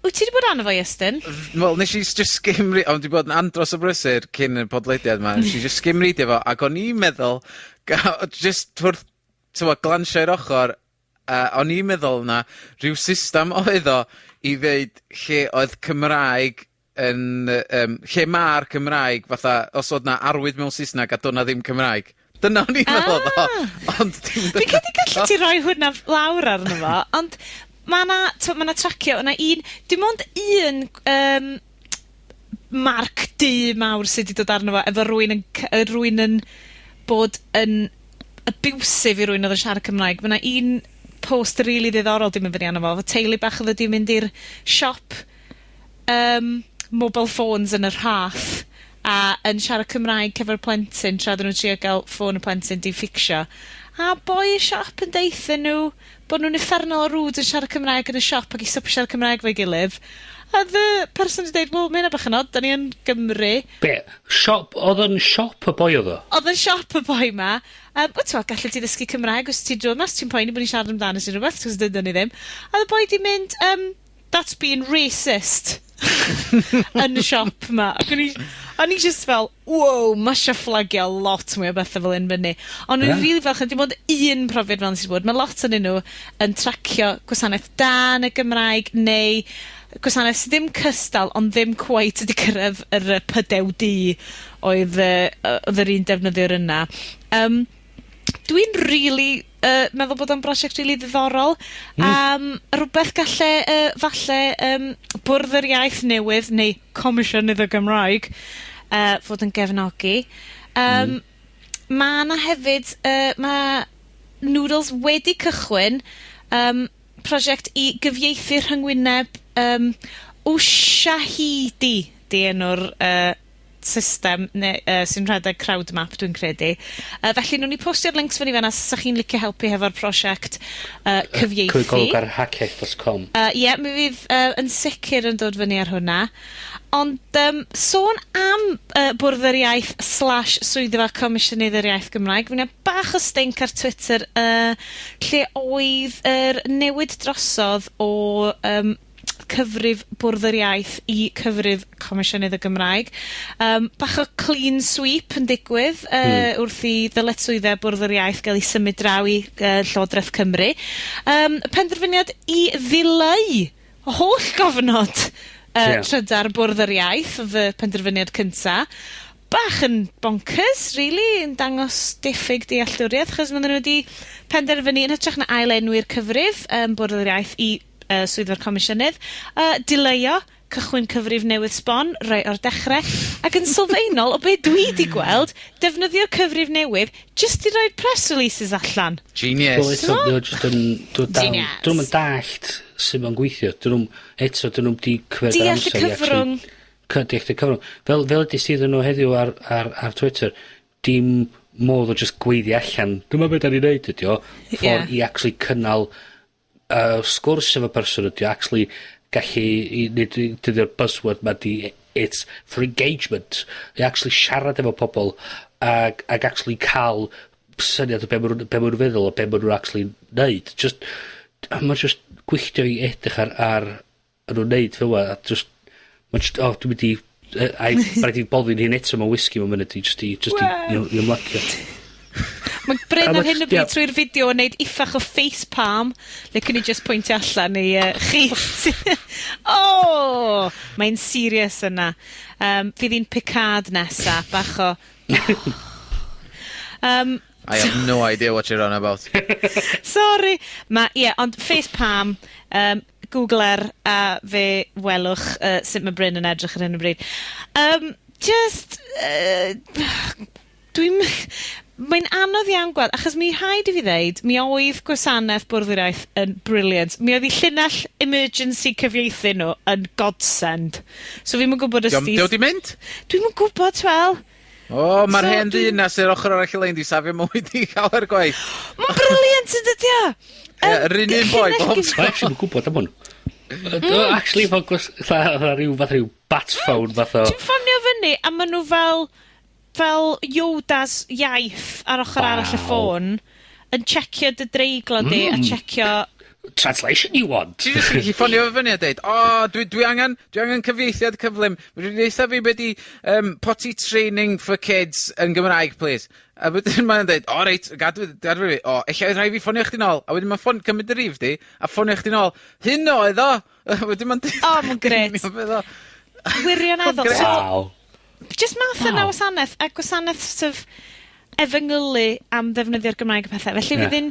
Wyt ti 'di bod arno fo, Iestyn? Wel, nes i just skim ond 'di bod yn andros o brysur cyn y podlediad 'ma. Nes i just skim readio fo, ac o'n i'n meddwl, just wrth, t'mod, glansio i'r ochr, o'n i'n meddwl na rhyw system oedd o i ddeud lle oedd Cymraeg yn, lle ma'r Cymraeg, fatha, os oedd 'na arwydd mewn Saesneg a do'dd 'na ddim Cymraeg. Dyna o'n i'n meddwl oedd o, ond dim. Dwi'n credu gallu ti roi hwnna lawr arno fo, ond ma' 'na, t'mo', ma' 'na tracio, yna un, dim ond un marc du mawr sydd 'di dod arno fo efo rywun yn bod yn abusive i rywun oedd yn siarad Cymraeg. Ma' 'na un post rili ddiddorol 'di mynd fyny arno fo, efo teulu bach oedd wedi mynd i'r siop mobile phones yn y Rhath a yn siarad Cymraeg hefo'r plentyn tra oedden nhw'n trio gael ffôn y plentyn 'di fficsio. A boi y siop yn deutha nhw bod nhw'n uffernol o rude yn siarad Cymraeg yn y siop ac i stopio siarad Cymraeg fo'i gilydd. A the person 'di deud, "Wel, ma' hynna bach yn od, 'dan ni yn Gymru." Be? Siop, oedd yn siop y boi oedd o? Oedd yn siop y boi 'ma. O t'mod, gallet ti ddysgu Cymraeg os ti'n dod 'ma, os ti'n poeni bod ni'n siarad amdano ti rhywbeth, 'chos dydyn ni ddim. A oedd y boi 'di mynd, "That's being racist," yn y siop 'ma. Ac o'n i just fel, "Wow, ma' isio fflagio lot mwy o bethe fel hyn fyny." Ond o'n i'n rili falch, dim ond un profiad fel 'na sy 'di bod. Ma' lot ohonyn nhw yn tracio gwasanaeth da yn y Gymraeg, neu gwasanaeth sydd ddim cystal, ond ddim cweit wedi cyrraedd yr pydew du oedd yr un defnyddiwr yna. Dwi'n rili meddwl bod o'n brosiect rili ddiddorol. Rwbeth galle falle Bwrdd yr Iaith newydd neu Comisiynydd y Gymraeg fod yn gefnogi. Ma' 'na hefyd, ma' Noodles wedi cychwyn prosiect i gyfieithu rhyngwyneb Ushahidi 'di enw'r system ne sy'n rhedeg Crowdmap, dwi'n credu. Felly newn ni postio'r links fyny fan'na os 'sach chi'n licio helpu hefo'r prosiect cyfieithu. Cymryd golwg ar haclediad.com. Ie, mi fydd yn sicr yn dod fyny ar hwnna. Ond sôn am Bwrdd yr Iaith/Swyddfa Comisiynydd yr Iaith Gymraeg, mi 'na bach o stink ar Twitter lle oedd yr newid drosodd o cyfrif Bwrdd yr Iaith i cyfrif Comisiynydd y Gymraeg. Bach o clean sweep yn digwydd wrth i ddyletswydde Bwrdd yr Iaith gael ei symud draw i Llywodraeth Cymru. Penderfyniad i ddileu holl gofnod trydar Bwrdd yr Iaith odd y penderfyniad cynta. Bach yn bonkers rili, yn dangos diffyg dealltwriaeth, achos ma' nhw wedi penderfynu yn hytrach na ail-enwi'r cyfrif Bwrdd yr Iaith i Swyddfa'r Comisiynydd, dileuo, cychwyn cyfrif newydd sbon, reit o'r dechre, ac yn sylfaenol o be dwi 'di gweld, defnyddio cyfrif newydd jyst i roid press releases allan. Genius. Wel eto mae o jyst yn dod down. Genius. 'Dyn nw'm yn dallt su' ma'n gweithio. 'Dyn nw'm, eto, 'dyn nw'm 'di cymryd yr Deall y amser i actually cyfrwng. Deall y cyfrwng. Fel edes ti iddyn nw heddiw ar Twitter, dim modd o jyst gweiddi allan, dyma be' 'dan ni'n neud ydi o. Ffordd i actually cynnal sgwrs efo person ydi o, actually gallu i neud i dydi'r buzzword 'ma 'di it's for engagement. I actually siarad efo pobol ag actually ca'l syniad o be' ma' nw feddwl a be' ma' nw actually neud. Just, a ma' just gwylltio fi edrych ar nw'n neud fel 'a a just ma' jyst, o, dwi'n mynd i a ma' raid i boddi'n hun eto mewn whisky mewn munud i just i i ymlacio. Mae Bryn A ar ma' hyn o jyst, bryd trwy'r fideo yn neud uffach o face palm. Licwn i just pwyntio allan i chi. O! Mae'n serious yna. Fydd hi'n Picard nesa, bach o... I have no idea what you're on about. Sorry. Ma, ie, ond face palm, Googler a fe welwch sut mae Bryn yn edrych ar hyn o bryd. Just, dwi'n... Mae'n anodd iawn gweld, achos mi rhaid i fi ddeud, mi oedd gwasanaeth Bwrdd yr Iaith yn brilliant. Mi oedd 'u llinell emergency cyfieithu nhw yn godsend. So fi'm yn gwbod os Diom, di... dio di mynd? Dwi'm yn gwbod, wel. O, mae'r So hen ddyn na sy'r ochr arall y lein di safio mywyd i gael ar gwaith. Mae'n brilliant yn dydi o? Ie, yr un boi llinell bob Dwi'n actually yn gwybod am hwn. Actually, fo fatha rhyw, fath rhyw bat phone fath o... Ti'n ffonio fyny a ma' nhw fel Yodas iaith ar ochr arall y ffôn yn checio dy dreiglo di a checio Translation you want? Ti jyst yn gallu ffonio fo fyny a deud, "O, dwi angen cyfieithiad cyflym. Fedri di deutha fi be' 'di potty training for kids yn Gymraeg, please?" A wedyn mae'n deud, "O reit, gadw fi. O, ella rhaid fi ffonio chdi nôl." A wedyn mae'n ffon, cymryd y rif di, a ffonio chdi nôl. Hyn oedd o! Wedyn mae'n deud... O, ma'n grêt. Union beth o. Wirioneddol. Grêt. So, just math yna o wasanaeth, a gwasanaeth sort of efengylu am ddefnyddio'r Gymraeg a pethau. Felly fydd yn...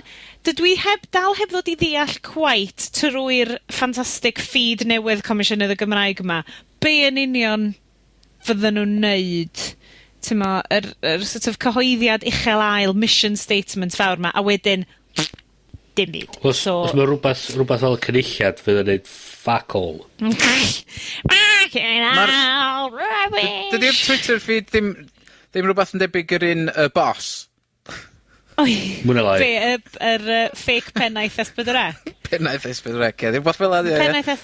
Dydw i heb, dal heb ddod i ddeall quite trwy'r ffantastig feed newydd Comisiynydd y Gymraeg yma. Be yn union fydden nhw'n neud? T'mo, yr sort of cyhoeddiad uchel ael mission statement fawr 'ma, a wedyn dim byd. Os, So... os mae rhywbeth fel y cynulliad fydd yn neud fuck all. Rubbish. Dydi'r Twitter feed ddim rhywbeth yn debyg i'r un y boss? Oi. Mwy na lai. Be, yr fake pennaeth S4C? Pennaeth S4C, ie. Ddim beth fel 'a, ie. Pennaeth S...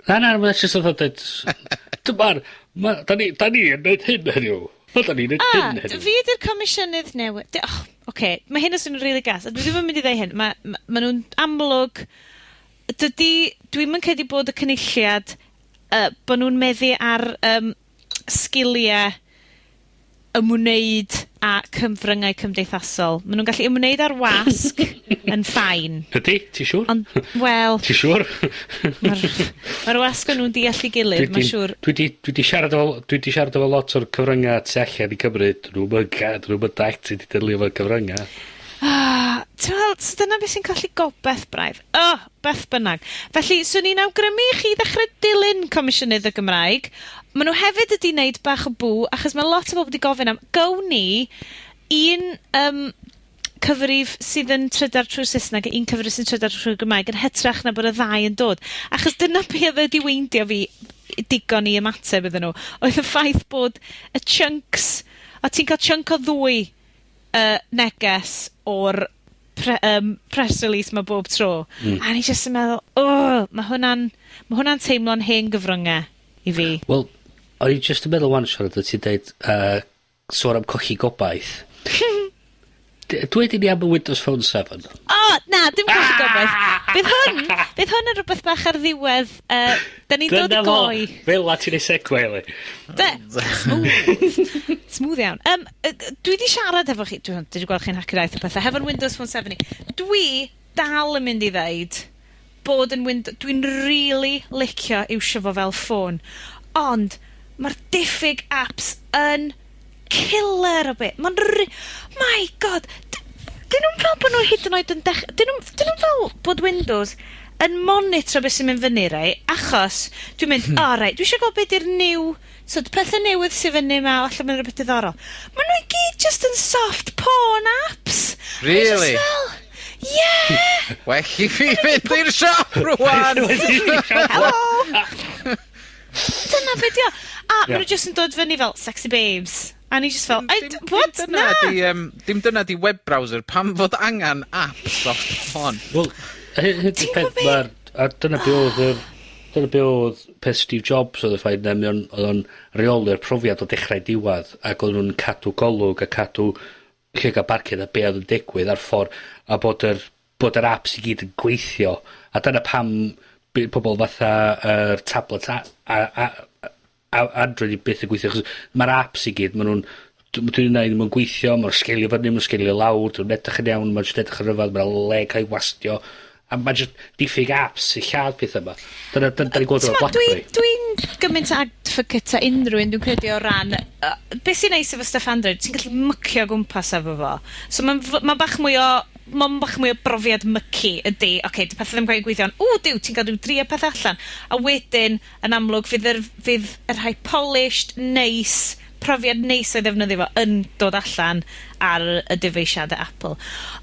Na, mae'n just oedd dweud, dyma'r, da ni yn neud hyn heddiw. Ma, da ni'n neud Ah, hyn heddiw. fi ydy'r comisiynydd newydd. Oh, oce, mae hyn yn swnio'n rili gas, a dwi ddim yn mynd i ddeud hyn. Ma nhw'n amlwg... Dydy... Dwi'm yn credu bod y cynulliad, bod nhw'n meddu ar sgiliau ymwneud â cyfryngau cymdeithasol. Ma' nhw'n gallu ymwneud â'r wasg yn fine. Ydy? Ti siŵr? Ond, wel, Ti siŵr? Mae'r wasg o'n nhw'n deall i gilydd, mae'n siŵr. Dwi 'di siarad efo lot o'r cyfryngau tu allan i Cymru. Dyn nhw'm yn dallt sut i delio efo cyfryngau. Ah, ti'n weld, so dyna beth sy'n colli gobeth braidd. Oh, beth bynnag. Felly, swn i'n awgrymu i chi ddechrau dilyn Comisiynydd y Gymraeg. Maen nhw hefyd wedi wneud bach o bw, achos mae lot o bobl wedi gofyn am, gawn ni un cyfrif sydd yn trydar trwy'r Saesneg a un cyfrif sy'n trydar trwy'r Gymraeg yn hytrach na bod y ddau yn dod. Achos dyna be oedd wedi weindio fi digon i ymateb iddyn nhw. Oedd y ffaith bod y chunks, o ti'n cael chunk o ddwy neges o'r press release ma bob tro. A ni jyst yn meddwl, oh, mae hwnna'n teimlo'n hen gyfryngau i fi. Wel, o'n i just yn meddwl wan siarad, o ti'n deud, sôn am colli gobaith. Dweud i ni am y Windows Phone 7. O, na, dim colli gobaith. Fydd hwn yn rhywbeth bach ar ddiwedd. Da ni'n dod i Dyna fo. goi. Fel la ti'n ei segue, Eli. De, smooth. Smooth iawn. Dwi 'di siarad efo chi, dwi 'di gweld chi'n Hacio'r Iaith a pethau, hefo'n Windows Phone 7 i. Dwi dal yn mynd i ddeud bod yn Windows. Dwi'n really licio iwsio fo fel ffôn. Ond mae'r diffyg apps yn killer o beth. Mae'n. My God! Dyn nhw'n fel bod nhw hyd yn oed yn dyn nhw'n fel bod Windows yn monitro beth sy'n mynd fyny, rei, achos dwi'n mynd, o, oh, reit, dwi eisiau gweld beth yw'r new, so pethau newydd sydd fyny yma, allan mae'n rhywbeth diddorol. Maen nhw i gyd just yn soft porn apps. A dwi just Really? fel, yeah! Well i fi fynd i'r siop rwan! Hello! Dyna beth di o. A maen nhw just yn dod fyny fel sexy babes. A ni just fel, I, what? Dim dyna Na! di, dim dyna di web browser. Pam fod angen app soft porn? Wel, hyn Ti'n peth gwbod be? ma'r. A dyna be oedd peth Steve Jobs oedd y ffaith na oedd o'n reoli'r profiad o dechrau diwedd ac oedd nhw'n cadw golwg a cadw llygad barcud a be oedd yn digwydd ar ffordd a bod yr apps i gyd yn gweithio, a dyna pam by pobl fatha yr tablet a Android i byth yn gweithio, achos ma'r apps i gyd, ma' nhw'n dwi'n dweud, ddim yn gweithio, ma'n sgelio fyny, ma'n sgelio lawr, dwi'n edrych yn iawn, ma'n jyst edrych yn rhyfedd, mae'n le cael ei wastio, a mae'n jyst diffyg apps sy'n lladd pethau yma. Dyna ni'n gweld efo T'mo', BlackBerry. Dwi'n gymaint o advocate a unrhyw un dwi'n credu o ran. Beth sy'n neis efo stuff Android, ti'n gallu mycio o gwmpas efo fo. So mae'n bach mwy o brofiad mycu ydy, oce, okay, di pethau ddim cweit yn gweithio, ond, ww, diw, ti'n cael rhyw drio peth allan. A wedyn, yn amlwg, fydd y rhai polished, neis, profiad neis o'i ddefnyddio fo yn dod allan ar y dyfeisiadau Apple.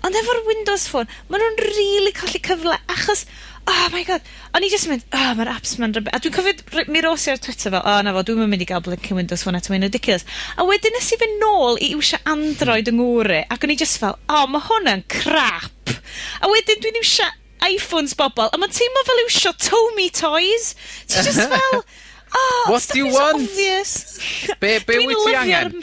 Ond efo'r Windows Phone, maen nhw'n really colli cyfle, achos, oh my God, o'n i just yn mynd, oh, mae'r apps ma'n rhyfedd. A dwi'n cofio, mi ros i ar Twitter fel, oh, na fo, dwi'n mynd i gael blinking Windows Phone eto, mae'n ridiculous. A wedyn nes i fynd nôl i iwsio Android yng ngwre, ac o'n i just fel, oh, mae hwn yn crap. A wedyn dwi'n iwsio iPhones bobl, a mae'n teimlo fel iwsio Tomy Toys. Ti'n just fel, oh, What stuff do you is want? obvious. Be Dwi'n wyt ti lyfio'r- angen?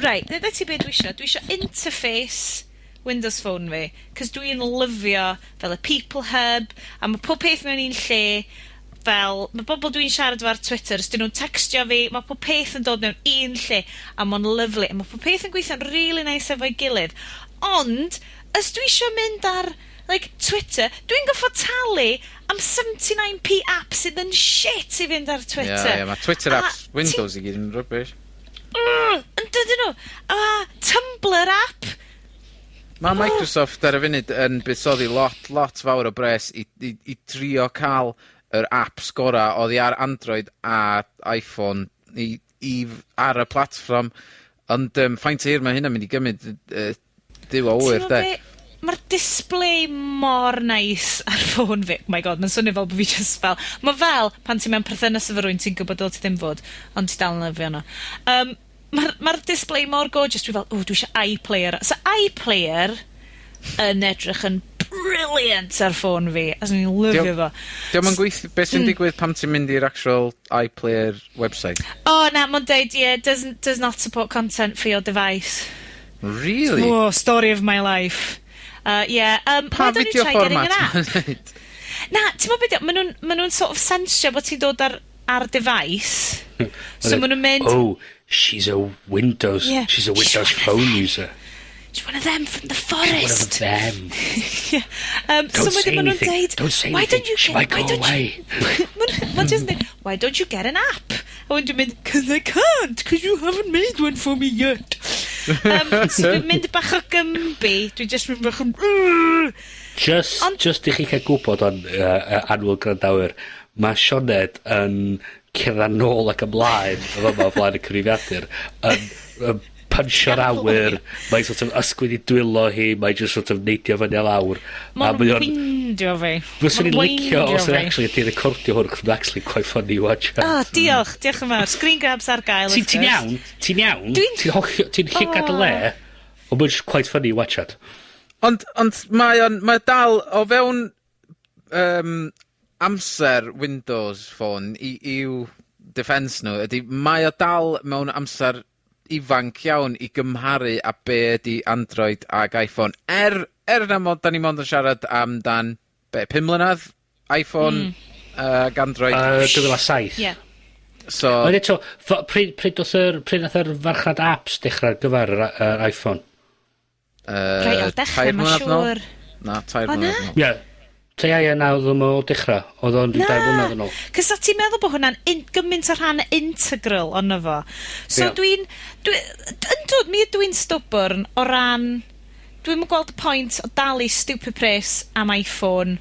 Right, na ti be dwi isio. Dwi isio interface Windows Phone fi, cos dwi'n lyfio fel y People Hub, a mae pob peth mewn un lle, fel, mae bobl dwi'n siarad efo ar Twitter, os dyn nhw'n textio fi, mae pob peth yn dod mewn un lle, a mae'n lyfli, a mae pob peth yn gweithio'n really nice efo'i gilydd. Ond, os dwi isio mynd ar, like, Twitter, dwi'n goffo talu am 79p app sydd yn shit i fynd ar Twitter. Ie, mae Twitter A apps Windows i gyd yn rubbish. Yn dydyn nhw? A Tumblr app. Mae Microsoft ar y funud yn buddsoddi lot, lot fawr o bres i trio cael yr apps gora oddi ar Android a iPhone i ar y platform. Ond faint o hir mae hynna'n mynd i gymryd, Duw a ŵyr, Ti'n de. gwbod be? Mae'r display mor nice ar ffôn fi. Oh my God, mae'n swnio fel bod fi just fel. Mae fel pan ti'n mewn perthynas efo rywun ti'n gwybod dyle ti ddim fod, ond ti dal yn lyfio nhw. Mae'r ma display mor gorgeous. Dwi fel, o, dwi eisiau iPlayer. So iPlayer yn edrych yn brilliant ar ffôn fi. A swn i'n lyfio fo. Dio'm yn gweithio, beth sy'n digwydd pam ti'n mynd i'r actual iPlayer website? O, oh, na, mae'n deud, yeah, does not support content for your device. Really? Oh, story of my life. Yeah, Pa why don't you video try getting format an app? ma'n neud? Na, ti'n meddwl beth, ma nhw'n sort of sensio bod ti'n dod ar device. So ma nhw'n mynd, Oh, she's a Windows, she's a Windows She's one of Phone them. user. She's one of them from the One of forest. them. Yeah. Don't So say wedyn ma nhw'n anything. deud, Don't say why anything. don't you She get, might why go don't away. You, ma' just yn deud, why don't you get an app? A wedyn dwi'n mynd, 'cause I can't, 'cause you haven't made one for me yet. So dwi'n mynd bach o Gymbi, dwi'n just mynd bach o. Just, just i chi cael gwybod o'n annwyl gwrandawyr, mae Sioned yn cerdded nôl ac ymlaen yn fama o flaen y cyfrifiadur yn punsio'r awyr, mae'n sort of ysgwyd i dwylo hi, mae'n just sort of neidio fyny a lawr. A Mae'n mae o'n weindio fi. Fyswn i'n Ma'n licio weindio os yn fi. actually ydi recordio hwn, chos mae'n actually quite funny watch. Oh, diolch, diolch yn fawr. Screen grabs ar gael. Ti'n Wrth ti'n gwrs. iawn, ti'n iawn, ti'n hollio, ti'n llygad y Oh. le, ond mae'n just quite funny watch it. Ond mae o'n, mae dal o fewn amser Windows Phone i, i'w defense nhw ydy, mae o dal mewn amser ifanc iawn i gymharu â be' ydi Android ag Iphone. Er, er na mond, 'dan ni mond yn siarad amdan, be', pum mlynadd? Iphone... Hmm. ...ag Android. 2007. Ie. So... Ond eto, ffo- pryd, pryd doth yr, pryd nath yr farchnad apps dechra ar gyfar yr yy yr Iphone? Reit ar dechre Tair ma' mlynadd nôl? siŵr. Na, tair O, mlynedd na? nôl. Ie. Ta ia ia na odd o'm o dechra. Odd o'n ryw dair mlynadd yn ôl. Cos o' ti'n meddwl bod hwnna'n in, gymaint o rhan integral ono fo. So Ie. dwi'n, dwi, yndw, mi ydw i'n stubborn o ran, dwi'm yn gweld y point o dalu stupid pres am Iphone.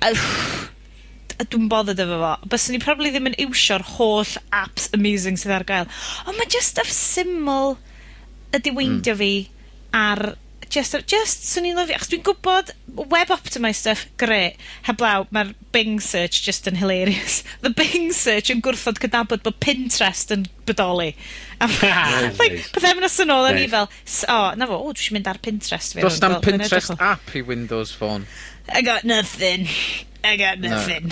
A dwi'm bothered efo fo. Byswn i probably ddim yn iwsio'r holl apps amazing sydd ar gael. Ond mae just stuff syml ydi weindio fi ar just, just swn i'n lyfio, achos dwi'n gwybod web optimised stuff, grêt. Heblaw, mae'r Bing search just yn hilarious. The Bing search yn gwrthod cydnabod bod Pinterest yn bodoli. A like, Nice. pythefnos yn ôl, o'n i Nice. fel, o, na fo, o, dwi eisiau mynd ar Pinterest fi. Does na'm Fel, mae'n Pinterest edrych fel, app i Windows Phone. I got nothing. I got Na. nothing.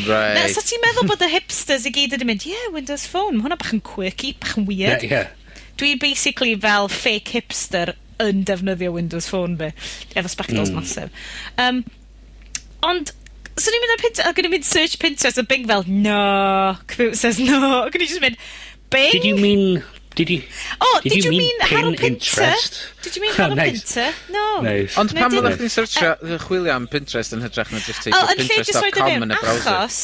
Na, Right. so ti'n meddwl bod y hipsters i gyd wedi mynd, yeah, Windows Phone, ma' hwnna bach yn quirky, bach yn weird. Ie, ie. Dwi basically fel fake hipster yn defnyddio Windows Phone fi, efo spectols massive. Ond, so ni'n mynd ar Pinterest, ac o'n i'n mynd search Pinterest, a Bing fel, no, computer says no, ac o'n i just mynd, Bing? Did you mean... Did you... Oh, did you mean pin Harold Pinter? interest? Did you mean Harold Nice. Pinter? No. Nice. Ond No, pam didn't. oeddech chdi'n searchio, chwilio am Pinterest yn hytrach na just O, teipio yn lle jyst roid o pinterest.com fewn, yn y browser? achos,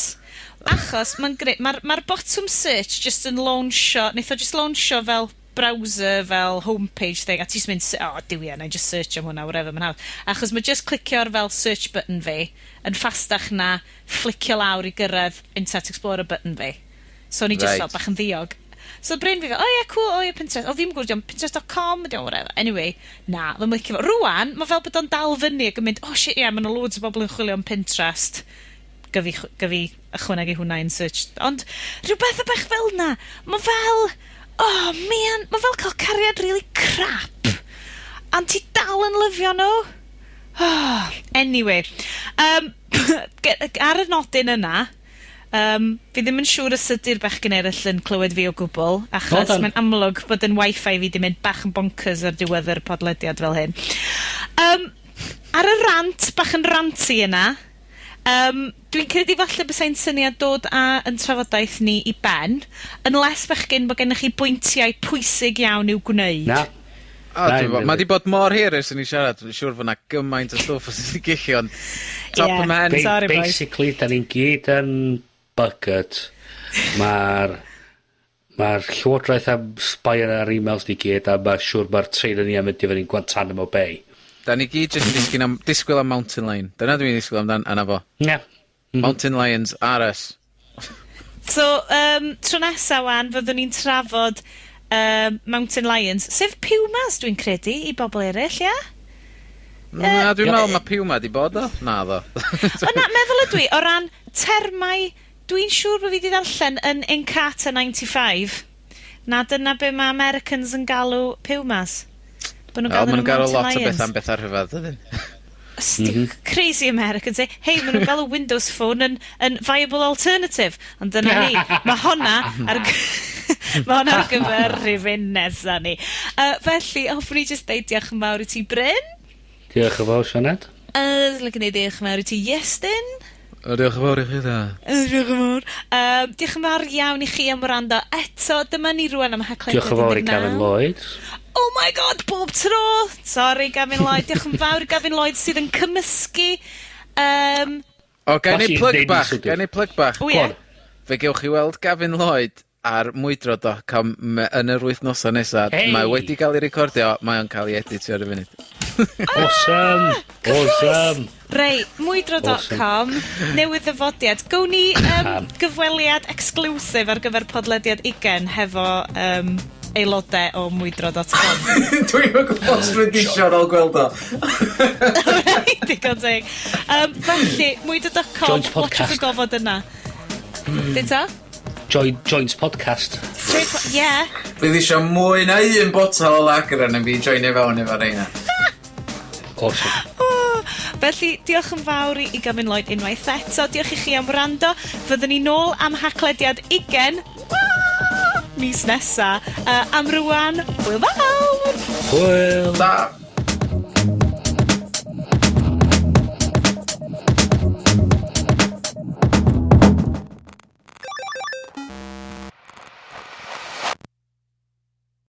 achos mae'n grêt, mae'r ma bottom search just yn launcho, neith o just launcho fel browser, fel homepage thing, a ti just mynd, oh, duwia, na i just search am hwnna, whatever, mae'n hawdd. Achos mae just clicio'r fel search button fi yn ffastach na flicio lawr i gyrraedd Internet Explorer button fi. So o'n i just fel bach yn ddiog. So brain fi fel, oh yeah, cool, oh yeah, Pinterest. O, ddim yn gwybod, diolch, Pinterest.com, diolch, whatever. Anyway, na, ddim yn licio fo. Rwan, mae fel bod o'n dal fyny ac yn mynd, oh shit, yeah, mae yna loads o bobl yn chwilio am Pinterest. Gyfi ychwanegu hwnna in search. Ond rhywbeth o bach fel na, mae fel, oh man, mae fel cael cariad really crap. Ond ti dal yn lyfio nhw. Oh, anyway, ar y nodyn yna, fi ddim yn siŵr os ydy'r bechgyn eraill yn clywed fi o gwbl, achos Hold on. mae'n amlwg bod yn wifi fi 'di mynd bach yn bonkers ar diwedd yr podlediad fel hyn. Ar y rant, bach yn ranty yna, dwi'n credu falle bysai'n syniad dod â yn trafodaeth ni i ben, unless bechgyn bod gennych chi bwyntiau pwysig iawn i'w gwneud. Na. O, Na, dwi'n ddim Mae 'di bod mor hir ers i ni siarad, dwi'n siŵr fod 'na gymaint o stwff os ydi gellu, ond top Ie. of my head. Sorry, boys. Basically, da ni'n gyd yn buggered. Mae'r Mae'r llywodraeth am spy ar emails ni gyd, a mae siŵr mae'r train ni am mynd i fyny Guantanamo Bay. Da ni gyd jyst yn disgyn am, disgwyl am Mountain Lion. Dyna dwi'n disgwyl amdan, a 'na fo. Na. Mountain Lions, RS. So, tro nesa wan, fyddwn ni'n trafod Mountain Lions, sef pumas dwi'n credu i bobl eraill, ie? Na, dwi'n meddwl mae Puma di bod o. Na, ddo. O na, meddwl ydw i, o ran termau, dwi'n siŵr bod fi wedi darllen yn Encarta 95, na dyna be mae Americans yn galw pumas. Bod nhw'n O, galw ma' nhw'n galw nhw lot o Mountain beth Lions. am bethau rhyfedd, ydyn? Crazy Americans, eh? Hey, maen nhw'n galw Windows Phone yn viable alternative. Ond dyna ni. Mae honna ar gyfer rhifyn nesa ni. Felly, hoffwn i just deud diolch yn fawr i ti, Bryn. Diolch yn fawr, Sioned. Lycan i diolch yn fawr i ti, Iestyn. O, diolch yn fawr i chi dda. Diolch yn fawr. Diolch yn fawr iawn i chi am wrando. Eto, dyma ni rwan am Haclediad Diolch yn fawr i 19. Gavin Lloyd. Oh my God, bob tro! Sorry, Gavin Lloyd. Diolch yn fawr i Gavin Lloyd sydd yn cymysgu. O, ga i Os neud i plug neud bach, yn ga i neud plug bach. O Go ie. on. Fe gewch chi weld Gavin Lloyd ar mwydro.com yn yr wythnosa nesa. Hey! Mae wedi cael ei recordio, mae o'n cael ei editio ar y funud. Awesome! Awesome! Rei, mwydro.com, newydd ddyfodiad. Gown ni gyfweliad exclusive ar gyfer podlediad 20 hefo aelodau o mwydro.com. Dwi'n gwybod os dwi'n disio ar ôl gweld o. Digon teg. Felly, mwydro.com, Joint watchwch y podcast. gofod yna. Dita? Joint podcast. Joint yeah. Bydd isio mwy na un botel o lager arna fi joinio fewn efo reina. Awesome. Oh, felly, diolch yn fawr i Gavin Lloyd unwaith eto. Diolch i chi am wrando. Fyddwn ni nôl am Haclediad 20. mis nesa. Am rŵan, hwyl fawr! Hwyl! Ta!